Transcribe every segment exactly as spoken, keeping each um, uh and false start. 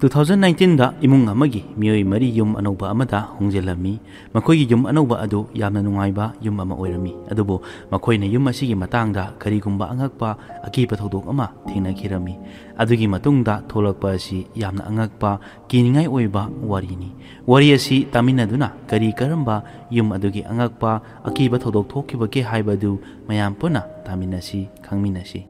Two thousand ꯅꯥꯏꯟꯇꯤꯟꯗ ꯏꯃꯨꯡ ꯑꯃꯒꯤ ꯃꯤꯑꯣꯏ ꯃꯔꯤ ꯌꯨꯝ ꯑꯅꯧꯕ ꯑꯃꯗ ꯍꯣꯡꯖꯤꯜꯂꯝꯃꯤ꯫ ꯃꯈꯣꯏꯒꯤ ꯌꯨꯝ ꯑꯅꯧꯕ ꯑꯗꯨ ꯌꯥꯝꯅ ꯅꯨꯡꯉꯥꯏꯕ ꯌꯨꯝ ꯑꯃ ꯑꯣꯏꯔꯝꯃꯤ, ꯑꯗꯨꯕꯨ ꯃꯈꯣꯏꯅ ꯌꯨꯝ ꯑꯁꯤꯒꯤ ꯃꯇꯥꯡꯗ ꯀꯔꯤꯒꯨꯝꯕ ꯑꯉꯛꯄ ꯑꯀꯤꯕ ꯊꯧꯗꯣꯛ ꯑꯃ ꯊꯦꯡꯅꯈꯤꯔꯝꯃꯤ꯫ ꯑꯗꯨꯒꯤ ꯃꯇꯨꯡꯗ ꯊꯣꯛꯂꯛꯄ ꯑꯁꯤ ꯌꯥꯝꯅ ꯑꯉꯛꯄ, ꯀꯤꯅꯤꯡꯉꯥꯏ ꯑꯣꯏꯕ ꯋꯥꯔꯤꯅꯤ꯫ ꯋꯥꯔꯤ ꯑꯁꯤ ꯇꯥꯃꯤꯟꯅꯗꯨꯅ ꯀꯔꯤ ꯀꯔꯝꯕ ꯌꯨꯝ ꯑꯗꯨꯒꯤ ꯑꯉꯛꯄ ꯑꯀꯤꯕ ꯊꯧꯗꯣꯛ ꯊꯣꯛꯈꯤꯕꯒꯦ ꯍꯥꯏꯕꯗꯨ ꯃꯌꯥꯝ ꯄꯨꯟꯅ ꯇꯥꯃꯤꯟꯅꯁꯤ, ꯈꯪꯃꯤꯟꯅꯁꯤ꯫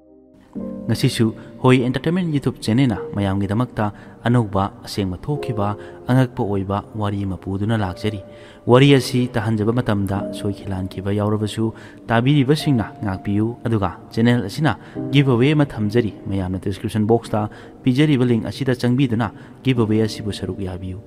ꯉꯁꯤꯁꯨ ꯍꯣꯏ Entertainment YouTube channelꯅ ꯃꯌꯥꯝꯒꯤꯗꯃꯛꯇ ꯑꯅꯧꯕ, ꯑꯁꯦꯡꯕ ꯊꯣꯛꯈꯤꯕ ꯑꯉꯛꯄ ꯑꯣꯏꯕ ꯋꯥꯔꯤ ꯑꯃ ꯄꯨꯗꯨꯅ ꯂꯥꯛꯆꯔꯤ꯫ ꯋꯥꯔꯤ ꯑꯁꯤ ꯇꯥꯍꯟꯖꯕ ꯃꯇꯝꯗ ꯁꯣꯏꯈꯤ ꯂꯥꯟꯈꯤꯕ ꯌꯥꯎꯔꯕꯁꯨ ꯇꯥꯕꯤꯔꯤꯕꯁꯤꯡꯅ ꯉꯥꯛꯄꯤꯌꯨ, ꯑꯗꯨꯒ channel ꯑꯁꯤꯅ giveaway ꯑꯃ ꯊꯝꯖꯔꯤ꯫ ꯃꯌꯥꯝꯅ description boxꯇ ꯄꯤꯖꯔꯤꯕ link ꯑꯁꯤꯗ ꯆꯪꯕꯤꯗꯨꯅ giveaway ꯑꯁꯤꯕꯨ ꯁꯔꯨꯛ ꯌꯥꯕꯤꯌꯨ꯫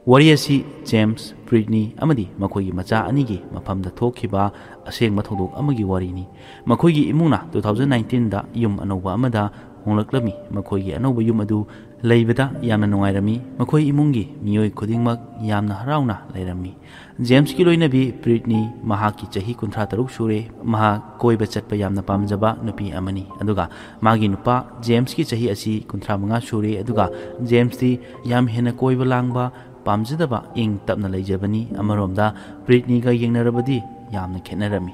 ꯋꯥꯔꯤ ꯑꯁꯤ ꯖꯦꯝꯁ, ꯕ꯭ꯔꯤꯠꯅꯤ ꯑꯃꯗꯤ ꯃꯈꯣꯏꯒꯤ ꯃꯆꯥ ꯑꯅꯤꯒꯤ ꯃꯐꯝꯗ ꯊꯣꯛꯈꯤꯕ ꯑꯁꯦꯡꯕ ꯊꯧꯗꯣꯛ ꯑꯃꯒꯤ ꯋꯥꯔꯤꯅꯤ꯫ ꯃꯈꯣꯏꯒꯤ ꯏꯃꯨꯡꯅ ꯇꯨ ꯊꯥꯎꯖꯟ ꯅꯥꯏꯟꯇꯤꯟꯗ ꯌꯨꯝ ꯑꯅꯧꯕ ꯑꯃꯗ ꯍꯣꯡꯂꯛꯂꯝꯃꯤ꯫ ꯃꯈꯣꯏꯒꯤ ꯑꯅꯧꯕ ꯌꯨꯝ ꯑꯗꯨ ꯂꯩꯕꯗ ꯌꯥꯝꯅ ꯅꯨꯡꯉꯥꯏꯔꯝꯃꯤ꯫ ꯃꯈꯣꯏ ꯏꯃꯨꯡꯒꯤ ꯃꯤꯑꯣꯏ ꯈꯨꯗꯤꯡꯃꯛ ꯌꯥꯝꯅ ꯍꯔꯥꯎꯅ ꯂꯩꯔꯝꯃꯤ꯫ ꯖꯦꯝꯁꯀꯤ ꯂꯣꯏꯅꯕꯤ ꯕ꯭ꯔꯤꯠꯅꯤ, ꯃꯍꯥꯛꯀꯤ ꯆꯍꯤ ꯀꯨꯟꯊ꯭ꯔꯥ ꯇꯔꯨꯛ ꯁꯨꯔꯦ꯫ ꯃꯍꯥꯛ ꯀꯣꯏꯕ ꯆꯠꯄ ꯌꯥꯝꯅ ꯄꯥꯝꯖꯕ ꯅꯨꯄꯤ ꯑꯃꯅꯤ, ꯑꯗꯨꯒ ꯃꯥꯒꯤ ꯅꯨꯄꯥ ꯖꯦꯝꯁꯀꯤ ꯆꯍꯤ ꯑꯁꯤ ꯀꯨꯟꯊ꯭ꯔꯥ ꯃꯉꯥ ꯁꯨꯔꯦ, ꯑꯗꯨꯒ ꯖꯦꯝꯁꯇꯤ ꯌꯥꯝ ꯍꯦꯟꯅ ꯀꯣꯏꯕ ꯂꯥꯡꯕ ꯄꯥꯝꯖꯗꯕ, ꯏꯪ ꯇꯞꯅ ꯂꯩꯖꯕꯅꯤ꯫ ꯑꯃꯔꯣꯝꯗ ꯕ꯭ꯔꯤꯠꯅꯤꯒ ꯌꯦꯡꯅꯔꯕꯗꯤ ꯌꯥꯝꯅ ꯈꯦꯠꯅꯔꯝꯃꯤ꯫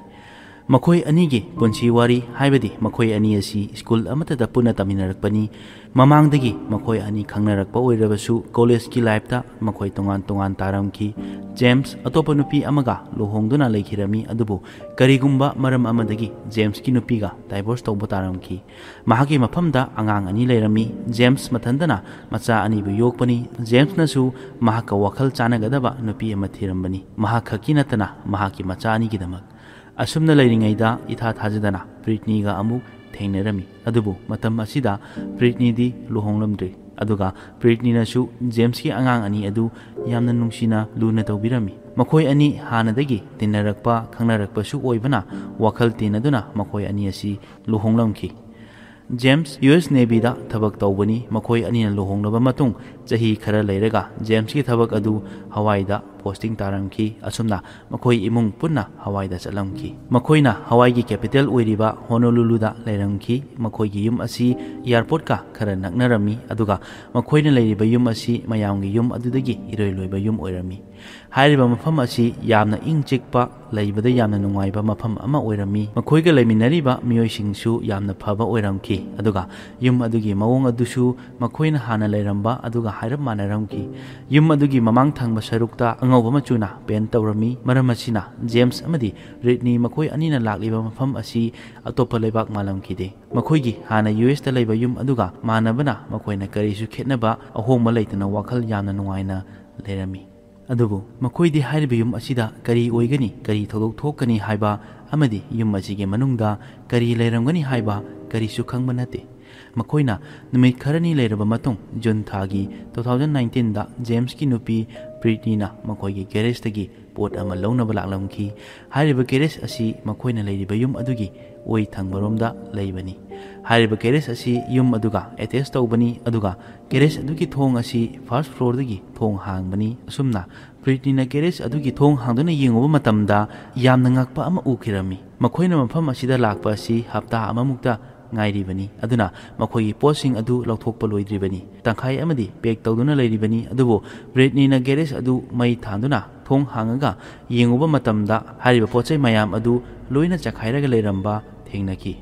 ꯃꯈꯣꯏ ꯑꯅꯤꯒꯤ ꯄꯨꯟꯁꯤ ꯋꯥꯔꯤ, ꯍꯥꯏꯕꯗꯤ ꯃꯈꯣꯏ ꯑꯅꯤ ꯑꯁꯤ ꯁ꯭ꯀꯨꯜ ꯑꯃꯠꯇꯗ ꯄꯨꯟꯅ ꯇꯝꯃꯤꯟꯅꯔꯛꯄꯅꯤ꯫ ꯃꯃꯥꯡꯗꯒꯤ ꯃꯈꯣꯏ ꯑꯅꯤ ꯈꯪꯅꯔꯛꯄ ꯑꯣꯏꯔꯕꯁꯨ ꯀꯣꯂꯦꯖꯀꯤ ꯂꯥꯏꯐꯇ ꯃꯈꯣꯏ ꯇꯣꯉꯥꯟ ꯇꯣꯉꯥꯟ ꯇꯥꯔꯝꯈꯤ꯫ ꯖꯦꯝꯁ ꯑꯇꯣꯞꯄ ꯅꯨꯄꯤ ꯑꯃꯒ ꯂꯨꯍꯣꯡꯗꯨꯅ ꯂꯩꯈꯤꯔꯝꯃꯤ, ꯑꯗꯨꯕꯨ ꯀꯔꯤꯒꯨꯝꯕ ꯃꯔꯝ ꯑꯃꯗꯒꯤ ꯖꯦꯝꯁꯀꯤ ꯅꯨꯄꯤꯒ ꯗꯥꯏꯚꯣꯔꯁ ꯇꯧꯕ ꯇꯥꯔꯝꯈꯤ꯫ ꯃꯍꯥꯛꯀꯤ ꯃꯐꯝꯗ ꯑꯉꯥꯡ ꯑꯅꯤ ꯂꯩꯔꯝꯃꯤ꯫ ꯖꯦꯝꯁ ꯃꯊꯟꯇꯅ ꯃꯆꯥ ꯑꯅꯤꯕꯨ ꯌꯣꯛꯄꯅꯤ꯫ ꯖꯦꯝꯁꯅꯁꯨ ꯃꯍꯥꯛꯀ ꯋꯥꯈꯜ ꯆꯥꯟꯅꯒꯗꯕ ꯅꯨꯄꯤ ꯑꯃ ꯊꯤꯔꯝꯕꯅꯤ꯫ ꯃꯍꯥꯛ ꯈꯛꯀꯤ ꯅꯠꯇꯅ ꯃꯍꯥꯛꯀꯤ ꯃꯆꯥ ꯑꯅꯤꯒꯤꯗꯃꯛ꯫ ꯑꯁꯨꯝꯅ ꯂꯩꯔꯤꯉꯩꯗ ꯏꯊꯥ ꯊꯥꯖꯗꯅ ꯕ꯭ꯔꯤꯠꯅꯤꯒ ꯑꯃꯨꯛ ꯊꯦꯡꯅꯔꯝꯃꯤ꯫ ꯑꯗꯨꯕꯨ ꯃꯇꯝ ꯑꯁꯤꯗ ꯕ꯭ꯔꯤꯠꯅꯤꯗꯤ ꯂꯨꯍꯣꯡꯂꯝꯗ꯭ꯔꯤ꯫ ꯑꯗꯨꯒ ꯕ꯭ꯔꯤꯠꯅꯤꯅꯁꯨ ꯖꯦꯝꯁꯀꯤ ꯑꯉꯥꯡ ꯑꯅꯤ ꯑꯗꯨ ꯌꯥꯝꯅ ꯅꯨꯡꯁꯤꯅ ꯂꯨꯅ ꯇꯧꯕꯤꯔꯝꯃꯤ꯫ ꯃꯈꯣꯏ ꯑꯅꯤ ꯍꯥꯟꯅꯗꯒꯤ ꯇꯤꯟꯅꯔꯛꯄ, ꯈꯪꯅꯔꯛꯄꯁꯨ ꯑꯣꯏꯕꯅ ꯋꯥꯈꯜ ꯇꯤꯟꯅꯗꯨꯅ ꯃꯈꯣꯏ ꯑꯅꯤ ꯑꯁꯤ ꯂꯨꯍꯣꯡꯂꯝꯈꯤ꯫ ꯖꯦꯝꯁ ꯌꯨ ꯑꯦꯁ ꯅꯦꯚꯤꯗ ꯊꯕꯛ ꯇꯧꯕꯅꯤ꯫ ꯃꯈꯣꯏ ꯑꯅꯤꯅ ꯂꯨꯍꯣꯡꯂꯕ ꯃꯇꯨꯡ ꯆꯍꯤ ꯈꯔ ꯂꯩꯔꯒ ꯖꯦꯝꯁꯀꯤ ꯊꯕꯛ ꯑꯗꯨ ꯍꯋꯥꯏꯗ ꯄꯣꯁꯇꯤꯡ ꯇꯥꯔꯝꯈꯤ꯫ ꯑꯁꯨꯝꯅ ꯃꯈꯣꯏ ꯏꯃꯨꯡ ꯄꯨꯟꯅ ꯍꯋꯥꯏꯗ ꯆꯠꯂꯝꯈꯤ꯫ ꯃꯈꯣꯏꯅ ꯍꯋꯥꯏꯒꯤ ꯀꯦꯄꯤꯇꯦꯜ ꯑꯣꯏꯔꯤꯕ ꯍꯣꯅꯣꯂꯨꯂꯨꯗ ꯂꯩꯔꯝꯈꯤ꯫ ꯃꯈꯣꯏꯒꯤ ꯌꯨꯝ ꯑꯁꯤ ꯑꯦꯌꯥꯔꯄꯣꯔꯠꯀ ꯈꯔ ꯅꯛꯅꯔꯝꯃꯤ, ꯑꯗꯨꯒ ꯃꯈꯣꯏꯅ ꯂꯩꯔꯤꯕ ꯌꯨꯝ ꯑꯁꯤ ꯃꯌꯥꯝꯒꯤ ꯌꯨꯝ ꯑꯗꯨꯗꯒꯤ ꯏꯔꯣꯏ ꯂꯣꯏꯕ ꯌꯨꯝ ꯑꯣꯏꯔꯝꯃꯤ꯫ ꯍꯥꯏꯔꯤꯕ ꯃꯐꯝ ꯑꯁꯤ ꯌꯥꯝꯅ ꯏꯪ ꯆꯤꯛꯄ, ꯂꯩꯕꯗ ꯌꯥꯝꯅ ꯅꯨꯡꯉꯥꯏꯕ ꯃꯐꯝ ꯑꯃ ꯑꯣꯏꯔꯝꯃꯤ꯫ ꯃꯈꯣꯏꯒ ꯂꯩꯃꯤꯟꯅꯔꯤꯕ ꯃꯤꯑꯣꯏꯁꯤꯡꯁꯨ ꯌꯥꯝꯅ ꯐꯕ ꯑꯣꯏꯔꯝꯈꯤ, ꯑꯗꯨꯒ ꯌꯨꯝ ꯑꯗꯨꯒꯤ ꯃꯑꯣꯡ ꯑꯗꯨꯁꯨ ꯃꯈꯣꯏꯅ ꯍꯥꯟꯅ ꯂꯩꯔꯝꯕ ꯑꯗꯨꯒ ꯍꯥꯏꯔꯞ ꯃꯥꯟꯅꯔꯝꯈꯤ꯫ ꯌꯨꯝ ꯑꯗꯨꯒꯤ ꯃꯃꯥꯡ ꯊꯪꯕ ꯁꯔꯨꯛꯇ ꯑꯉꯧꯕ ꯃꯆꯨꯅ ꯄꯦꯟꯠ ꯇꯧꯔꯝꯃꯤ꯫ ꯃꯔꯝ ꯑꯁꯤꯅ ꯖꯦꯝꯁ ꯑꯃꯗꯤ ꯕ꯭ꯔꯤꯠꯅꯤ ꯃꯈꯣꯏ ꯑꯅꯤꯅ ꯂꯥꯛꯂꯤꯕ ꯃꯐꯝ ꯑꯁꯤ ꯑꯇꯣꯞꯄ ꯂꯩꯕꯥꯛ ꯃꯥꯜꯂꯝꯈꯤꯗꯦ꯫ ꯃꯈꯣꯏꯒꯤ ꯍꯥꯟꯅ ꯌꯨ ꯑꯦꯁꯇ ꯂꯩꯕ ꯌꯨꯝ ꯑꯗꯨꯒ ꯃꯥꯟꯅꯕꯅ ꯃꯈꯣꯏꯅ ꯀꯔꯤꯁꯨ ꯈꯦꯠꯅꯕ, ꯑꯍꯣꯡꯕ ꯂꯩꯇꯅ ꯋꯥꯈꯜ ꯌꯥꯝꯅ ꯅꯨꯡꯉꯥꯏꯅ ꯂꯩꯔꯝꯃꯤ꯫ ꯑꯗꯨꯕꯨ ꯃꯈꯣꯏꯗꯤ ꯍꯥꯏꯔꯤꯕ ꯌꯨꯝ ꯑꯁꯤꯗ ꯀꯔꯤ ꯑꯣꯏꯒꯅꯤ, ꯀꯔꯤ ꯊꯧꯗꯣꯛ ꯊꯣꯛꯀꯅꯤ ꯍꯥꯏꯕ ꯑꯃꯗꯤ ꯌꯨꯝ ꯑꯁꯤꯒꯤ ꯃꯅꯨꯡꯗ ꯀꯔꯤ ꯂꯩꯔꯝꯒꯅꯤ ꯍꯥꯏꯕ ꯀꯔꯤꯁꯨ ꯈꯪꯕ ꯅꯠꯇꯦ꯫ ꯃꯈꯣꯏꯅ ꯅꯨꯃꯤꯠ ꯈꯔꯅꯤ ꯂꯩꯔꯕ ꯃꯇꯨꯡ, ꯖꯨꯟ ꯊꯥꯒꯤ two thousand nineteenꯗ ꯖꯦꯝꯁꯀꯤ ꯅꯨꯄꯤ ꯕ꯭ꯔꯤꯠꯅꯤꯅ ꯃꯈꯣꯏꯒꯤ ꯒꯦꯔꯦꯖꯇꯒꯤ ꯄꯣꯠ ꯑꯃ ꯂꯧꯅꯕ ꯂꯥꯛꯂꯝꯈꯤ꯫ ꯍꯥꯏꯔꯤꯕ ꯒꯦꯔꯦꯖ ꯑꯁꯤ ꯃꯈꯣꯏꯅ ꯂꯩꯔꯤꯕ ꯌꯨꯝ ꯑꯗꯨꯒꯤ ꯑꯣꯏ ꯊꯪꯕꯔꯣꯝꯗ ꯂꯩꯕꯅꯤ꯫ ꯍꯥꯏꯔꯤꯕ ꯒꯦꯔꯦꯖ ꯑꯁꯤ ꯌꯨꯝ ꯑꯗꯨꯒ ꯑꯦꯇꯦꯆ ꯇꯧꯕꯅꯤ, ꯑꯗꯨꯒ ꯒꯦꯔꯦꯖ ꯑꯗꯨꯒꯤ ꯊꯣꯡ ꯑꯁꯤ ꯐꯥꯔꯁ ꯐ꯭ꯂꯣꯔꯗꯒꯤ ꯊꯣꯡ ꯍꯥꯡꯕꯅꯤ꯫ ꯑꯁꯨꯝꯅ ꯕ꯭ꯔꯤꯠꯅꯤꯅ ꯒꯦꯔꯦꯖ ꯑꯗꯨꯒꯤ ꯊꯣꯡ ꯍꯥꯡꯗꯨꯅ ꯌꯦꯡꯉꯨꯕ ꯃꯇꯝꯗ ꯌꯥꯝꯅ ꯉꯛꯄ ꯑꯃ ꯎꯈꯤꯔꯝꯃꯤ꯫ ꯃꯈꯣꯏꯅ ꯃꯐꯝ ꯑꯁꯤꯗ ꯂꯥꯛꯄ ꯑꯁꯤ ꯍꯞꯇꯥ ꯑꯃꯃꯨꯛꯇ ꯉꯥꯏꯔꯤꯕꯅꯤ, ꯑꯗꯨꯅ ꯃꯈꯣꯏꯒꯤ ꯄꯣꯠꯁꯤꯡ ꯑꯗꯨ ꯂꯧꯊꯣꯛꯄ ꯂꯣꯏꯗ꯭ꯔꯤꯕꯅꯤ꯫ ꯇꯪꯈꯥꯏ ꯑꯃꯗꯤ ꯄꯦꯛ ꯇꯧꯗꯨꯅ ꯂꯩꯔꯤꯕꯅꯤ, ꯑꯗꯨꯕꯨ ꯕ꯭ꯔꯤꯠꯅꯤꯅ ꯒꯦꯔꯦꯖ ꯑꯗꯨ ꯃꯩ ꯊꯥꯟꯗꯨꯅ ꯊꯣꯡ ꯍꯥꯡꯉꯒ ꯌꯦꯡꯉꯨꯕ ꯃꯇꯝꯗ ꯍꯥꯏꯔꯤꯕ ꯄꯣꯠ ꯆꯩ ꯃꯌꯥꯝ ꯑꯗꯨ ꯂꯣꯏꯅ ꯆꯈꯥꯏꯔꯒ ꯂꯩꯔꯝꯕ ꯊꯦꯡꯅꯈꯤ꯫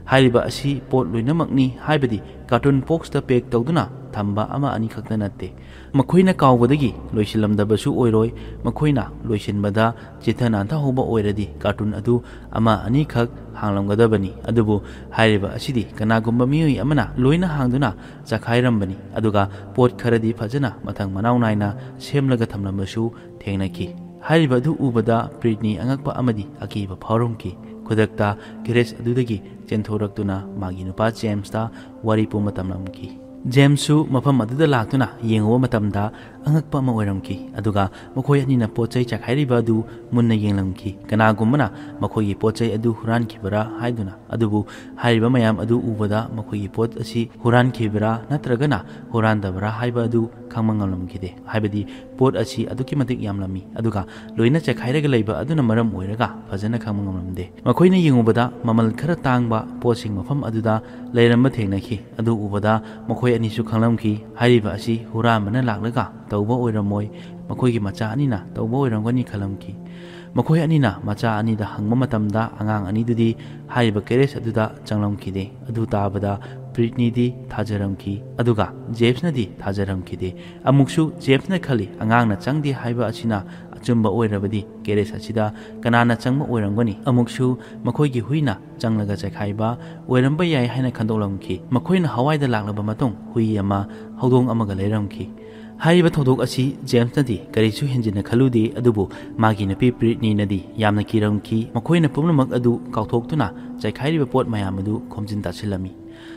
ꯍꯥꯏꯔꯤꯕ ꯑꯁꯤ ꯄꯣꯠ ꯂꯣꯏꯅꯃꯛꯅꯤ, ꯍꯥꯏꯕꯗꯤ ꯀꯥꯔꯇꯨꯟ ꯕꯣꯛꯁꯇ ꯄꯦꯛ ꯇꯧꯗꯨꯅ ꯊꯝꯕ ꯑꯃ ꯑꯅꯤꯈꯛꯇ ꯅꯠꯇꯦ꯫ ꯃꯈꯣꯏꯅ ꯀꯥꯎꯕꯗꯒꯤ ꯂꯣꯏꯁꯤꯜꯂꯝꯗꯕꯁꯨ ꯑꯣꯏꯔꯣꯏ꯫ ꯃꯈꯣꯏꯅ ꯂꯣꯏꯁꯤꯟꯕꯗ ꯆꯤꯊ ꯅꯥꯟꯊꯍꯧꯕ ꯑꯣꯏꯔꯗꯤ ꯀꯥꯔꯇꯨꯟ ꯑꯗꯨ ꯑꯃ ꯑꯅꯤꯈꯛ ꯍꯥꯡꯂꯝꯒꯗꯕꯅꯤ꯫ ꯑꯗꯨꯕꯨ ꯍꯥꯏꯔꯤꯕ ꯑꯁꯤꯗꯤ ꯀꯅꯥꯒꯨꯝꯕ ꯃꯤꯑꯣꯏ ꯑꯃꯅ ꯂꯣꯏꯅ ꯍꯥꯡꯗꯨꯅ ꯆꯈꯥꯏꯔꯝꯕꯅꯤ, ꯑꯗꯨꯒ ꯄꯣꯠ ꯈꯔꯗꯤ ꯐꯖꯅ ꯃꯊꯪ ꯃꯅꯥꯎ ꯅꯥꯏꯅ ꯁꯦꯝꯂꯒ ꯊꯝꯂꯝꯕꯁꯨ ꯊꯦꯡꯅꯈꯤ꯫ ꯍꯥꯏꯔꯤꯕ ꯑꯗꯨ ꯎꯕꯗ ꯕ꯭ꯔꯤꯠꯅꯤ ꯑꯉꯛꯄ ꯑꯃꯗꯤ ꯑꯀꯤꯕ ꯐꯥꯎꯔꯝꯈꯤ꯫ ꯈꯨꯗꯛꯇ ꯒꯦꯔꯦꯖ ꯑꯗꯨꯗꯒꯤ ꯆꯦꯟꯊꯣꯔꯛꯇꯨꯅ ꯃꯥꯒꯤ ꯅꯨꯄꯥ ꯖꯦꯝꯁꯇ ꯋꯥꯔꯤ ꯄꯨꯝꯕ ꯇꯝꯂꯝꯈꯤ꯫ ꯖꯦꯝꯁꯁꯨ ꯃꯐꯝ ꯑꯗꯨꯗ ꯂꯥꯛꯇꯨꯅ ꯌꯦꯡꯉꯨꯕ ꯃꯇꯝꯗ ꯑꯉꯛꯄ ꯑꯃ ꯑꯣꯏꯔꯝꯈꯤ, ꯑꯗꯨꯒ ꯃꯈꯣꯏ ꯑꯅꯤꯅ ꯄꯣꯠ ꯆꯩ ꯆꯈꯥꯏꯔꯤꯕ ꯑꯗꯨ ꯃꯨꯟꯅ ꯌꯦꯡꯂꯝꯈꯤ꯫ ꯀꯅꯥꯒꯨꯝꯕꯅ ꯃꯈꯣꯏꯒꯤ ꯄꯣꯠ ꯆꯩ ꯑꯗꯨ ꯍꯨꯔꯥꯟꯈꯤꯕꯔꯥ ꯍꯥꯏꯗꯨꯅ, ꯑꯗꯨꯕꯨ ꯍꯥꯏꯔꯤꯕ ꯃꯌꯥꯝ ꯑꯗꯨ ꯎꯕꯗ ꯃꯈꯣꯏꯒꯤ ꯄꯣꯠ ꯑꯁꯤ ꯍꯨꯔꯥꯟꯈꯤꯕꯔꯥ ꯅꯠꯇ꯭ꯔꯒꯅ ꯍꯨꯔꯥꯟꯗꯕꯔꯥ ꯍꯥꯏꯕ ꯑꯗꯨ ꯈꯪꯕ ꯉꯝꯂꯝꯈꯤꯗꯦ꯫ ꯍꯥꯏꯕꯗꯤ ꯄꯣꯠ ꯑꯁꯤ ꯑꯗꯨꯛꯀꯤ ꯃꯇꯤꯛ ꯌꯥꯝꯂꯝꯃꯤ, ꯑꯗꯨꯒ ꯂꯣꯏꯅ ꯆꯥꯏꯈꯥꯏꯔꯒ ꯂꯩꯕ ꯑꯗꯨꯅ ꯃꯔꯝ ꯑꯣꯏꯔꯒ ꯐꯖꯅ ꯈꯪꯕ ꯉꯝꯂꯝꯗꯦ꯫ ꯃꯈꯣꯏꯅ ꯌꯦꯡꯉꯨꯕꯗ ꯃꯃꯜ ꯈꯔ ꯇꯥꯡꯕ ꯄꯣꯠꯁꯤꯡ ꯃꯐꯝ ꯑꯗꯨꯗ ꯂꯩꯔꯝꯕ ꯊꯦꯡꯅꯈꯤ꯫ ꯑꯗꯨ ꯎꯕꯗ ꯃꯈꯣꯏ ꯑꯅꯤꯁꯨ ꯈꯪꯂꯝꯈꯤ, ꯍꯥꯏꯔꯤꯕ ꯑꯁꯤ ꯍꯨꯔꯥꯟꯕꯅ ꯂꯥꯛꯂꯒ ꯇꯧꯕ ꯑꯣꯏꯔꯝꯃꯣꯏ, ꯃꯈꯣꯏꯒꯤ ꯃꯆꯥ ꯑꯅꯤꯅ ꯇꯧꯕ ꯑꯣꯏꯔꯝꯒꯅꯤ ꯈꯜꯂꯝꯈꯤ꯫ ꯃꯈꯣꯏ ꯑꯅꯤꯅ ꯃꯆꯥ ꯑꯅꯤꯗ ꯍꯪꯕ ꯃꯇꯝꯗ ꯑꯉꯥꯡ ꯑꯅꯤꯗꯨꯗꯤ ꯍꯥꯏꯔꯤꯕ ꯀꯦꯔꯦꯖ ꯑꯗꯨꯗ ꯆꯪꯂꯝꯈꯤꯗꯦ꯫ ꯑꯗꯨ ꯇꯥꯕꯗ ꯕ꯭ꯔꯤꯠꯅꯤꯗꯤ ꯊꯥꯖꯔꯝꯈꯤ, ꯑꯗꯨꯒ ꯖꯦꯝꯁꯅꯗꯤ ꯊꯥꯖꯔꯝꯈꯤꯗꯦ꯫ ꯑꯃꯨꯛꯁꯨ ꯖꯦꯝꯁꯅ ꯈꯜꯂꯤ, ꯑꯉꯥꯡꯅ ꯆꯪꯗꯦ ꯍꯥꯏꯕ ꯑꯁꯤꯅ ꯑꯆꯨꯝꯕ ꯑꯣꯏꯔꯕꯗꯤ ꯀꯦꯔꯦꯖ ꯑꯁꯤꯗ ꯀꯅꯥꯅ ꯆꯪꯕ ꯑꯣꯏꯔꯝꯒꯅꯤ? ꯑꯃꯨꯛꯁꯨ ꯃꯈꯣꯏꯒꯤ ꯍꯨꯏꯅ ꯆꯪꯂꯒ ꯆꯥꯏꯈꯥꯏꯕ ꯑꯣꯏꯔꯝꯕ ꯌꯥꯏ ꯍꯥꯏꯅ ꯈꯟꯗꯣꯛꯂꯝꯈꯤ꯫ ꯃꯈꯣꯏꯅ ꯍꯋꯥꯏꯗ ꯂꯥꯛꯂꯕ ꯃꯇꯨꯡ ꯍꯨꯏ ꯑꯃ, ꯍꯧꯗꯣꯡ ꯑꯃꯒ ꯂꯩꯔꯝꯈꯤ꯫ ꯍꯥꯏꯔꯤꯕ ꯊꯧꯗꯣꯛ ꯑꯁꯤ ꯖꯦꯝꯁꯅꯗꯤ ꯀꯔꯤꯁꯨ ꯍꯦꯟꯖꯤꯟꯅ ꯈꯜꯂꯨꯗꯦ, ꯑꯗꯨꯕꯨ ꯃꯥꯒꯤ ꯅꯨꯄꯤ ꯕ꯭ꯔꯤꯠꯅꯤꯅꯗꯤ ꯌꯥꯝꯅ ꯀꯤꯔꯝꯈꯤ꯫ ꯃꯈꯣꯏꯅ ꯄꯨꯝꯅꯃꯛ ꯑꯗꯨ ꯀꯥꯎꯊꯣꯛꯇꯨꯅ ꯆꯥꯏꯈꯥꯏꯔꯤꯕ ꯄꯣꯠ ꯃꯌꯥꯝ ꯑꯗꯨ ꯈꯣꯝꯖꯤꯟ ꯇꯥꯁꯤꯜꯂꯝꯃꯤ꯫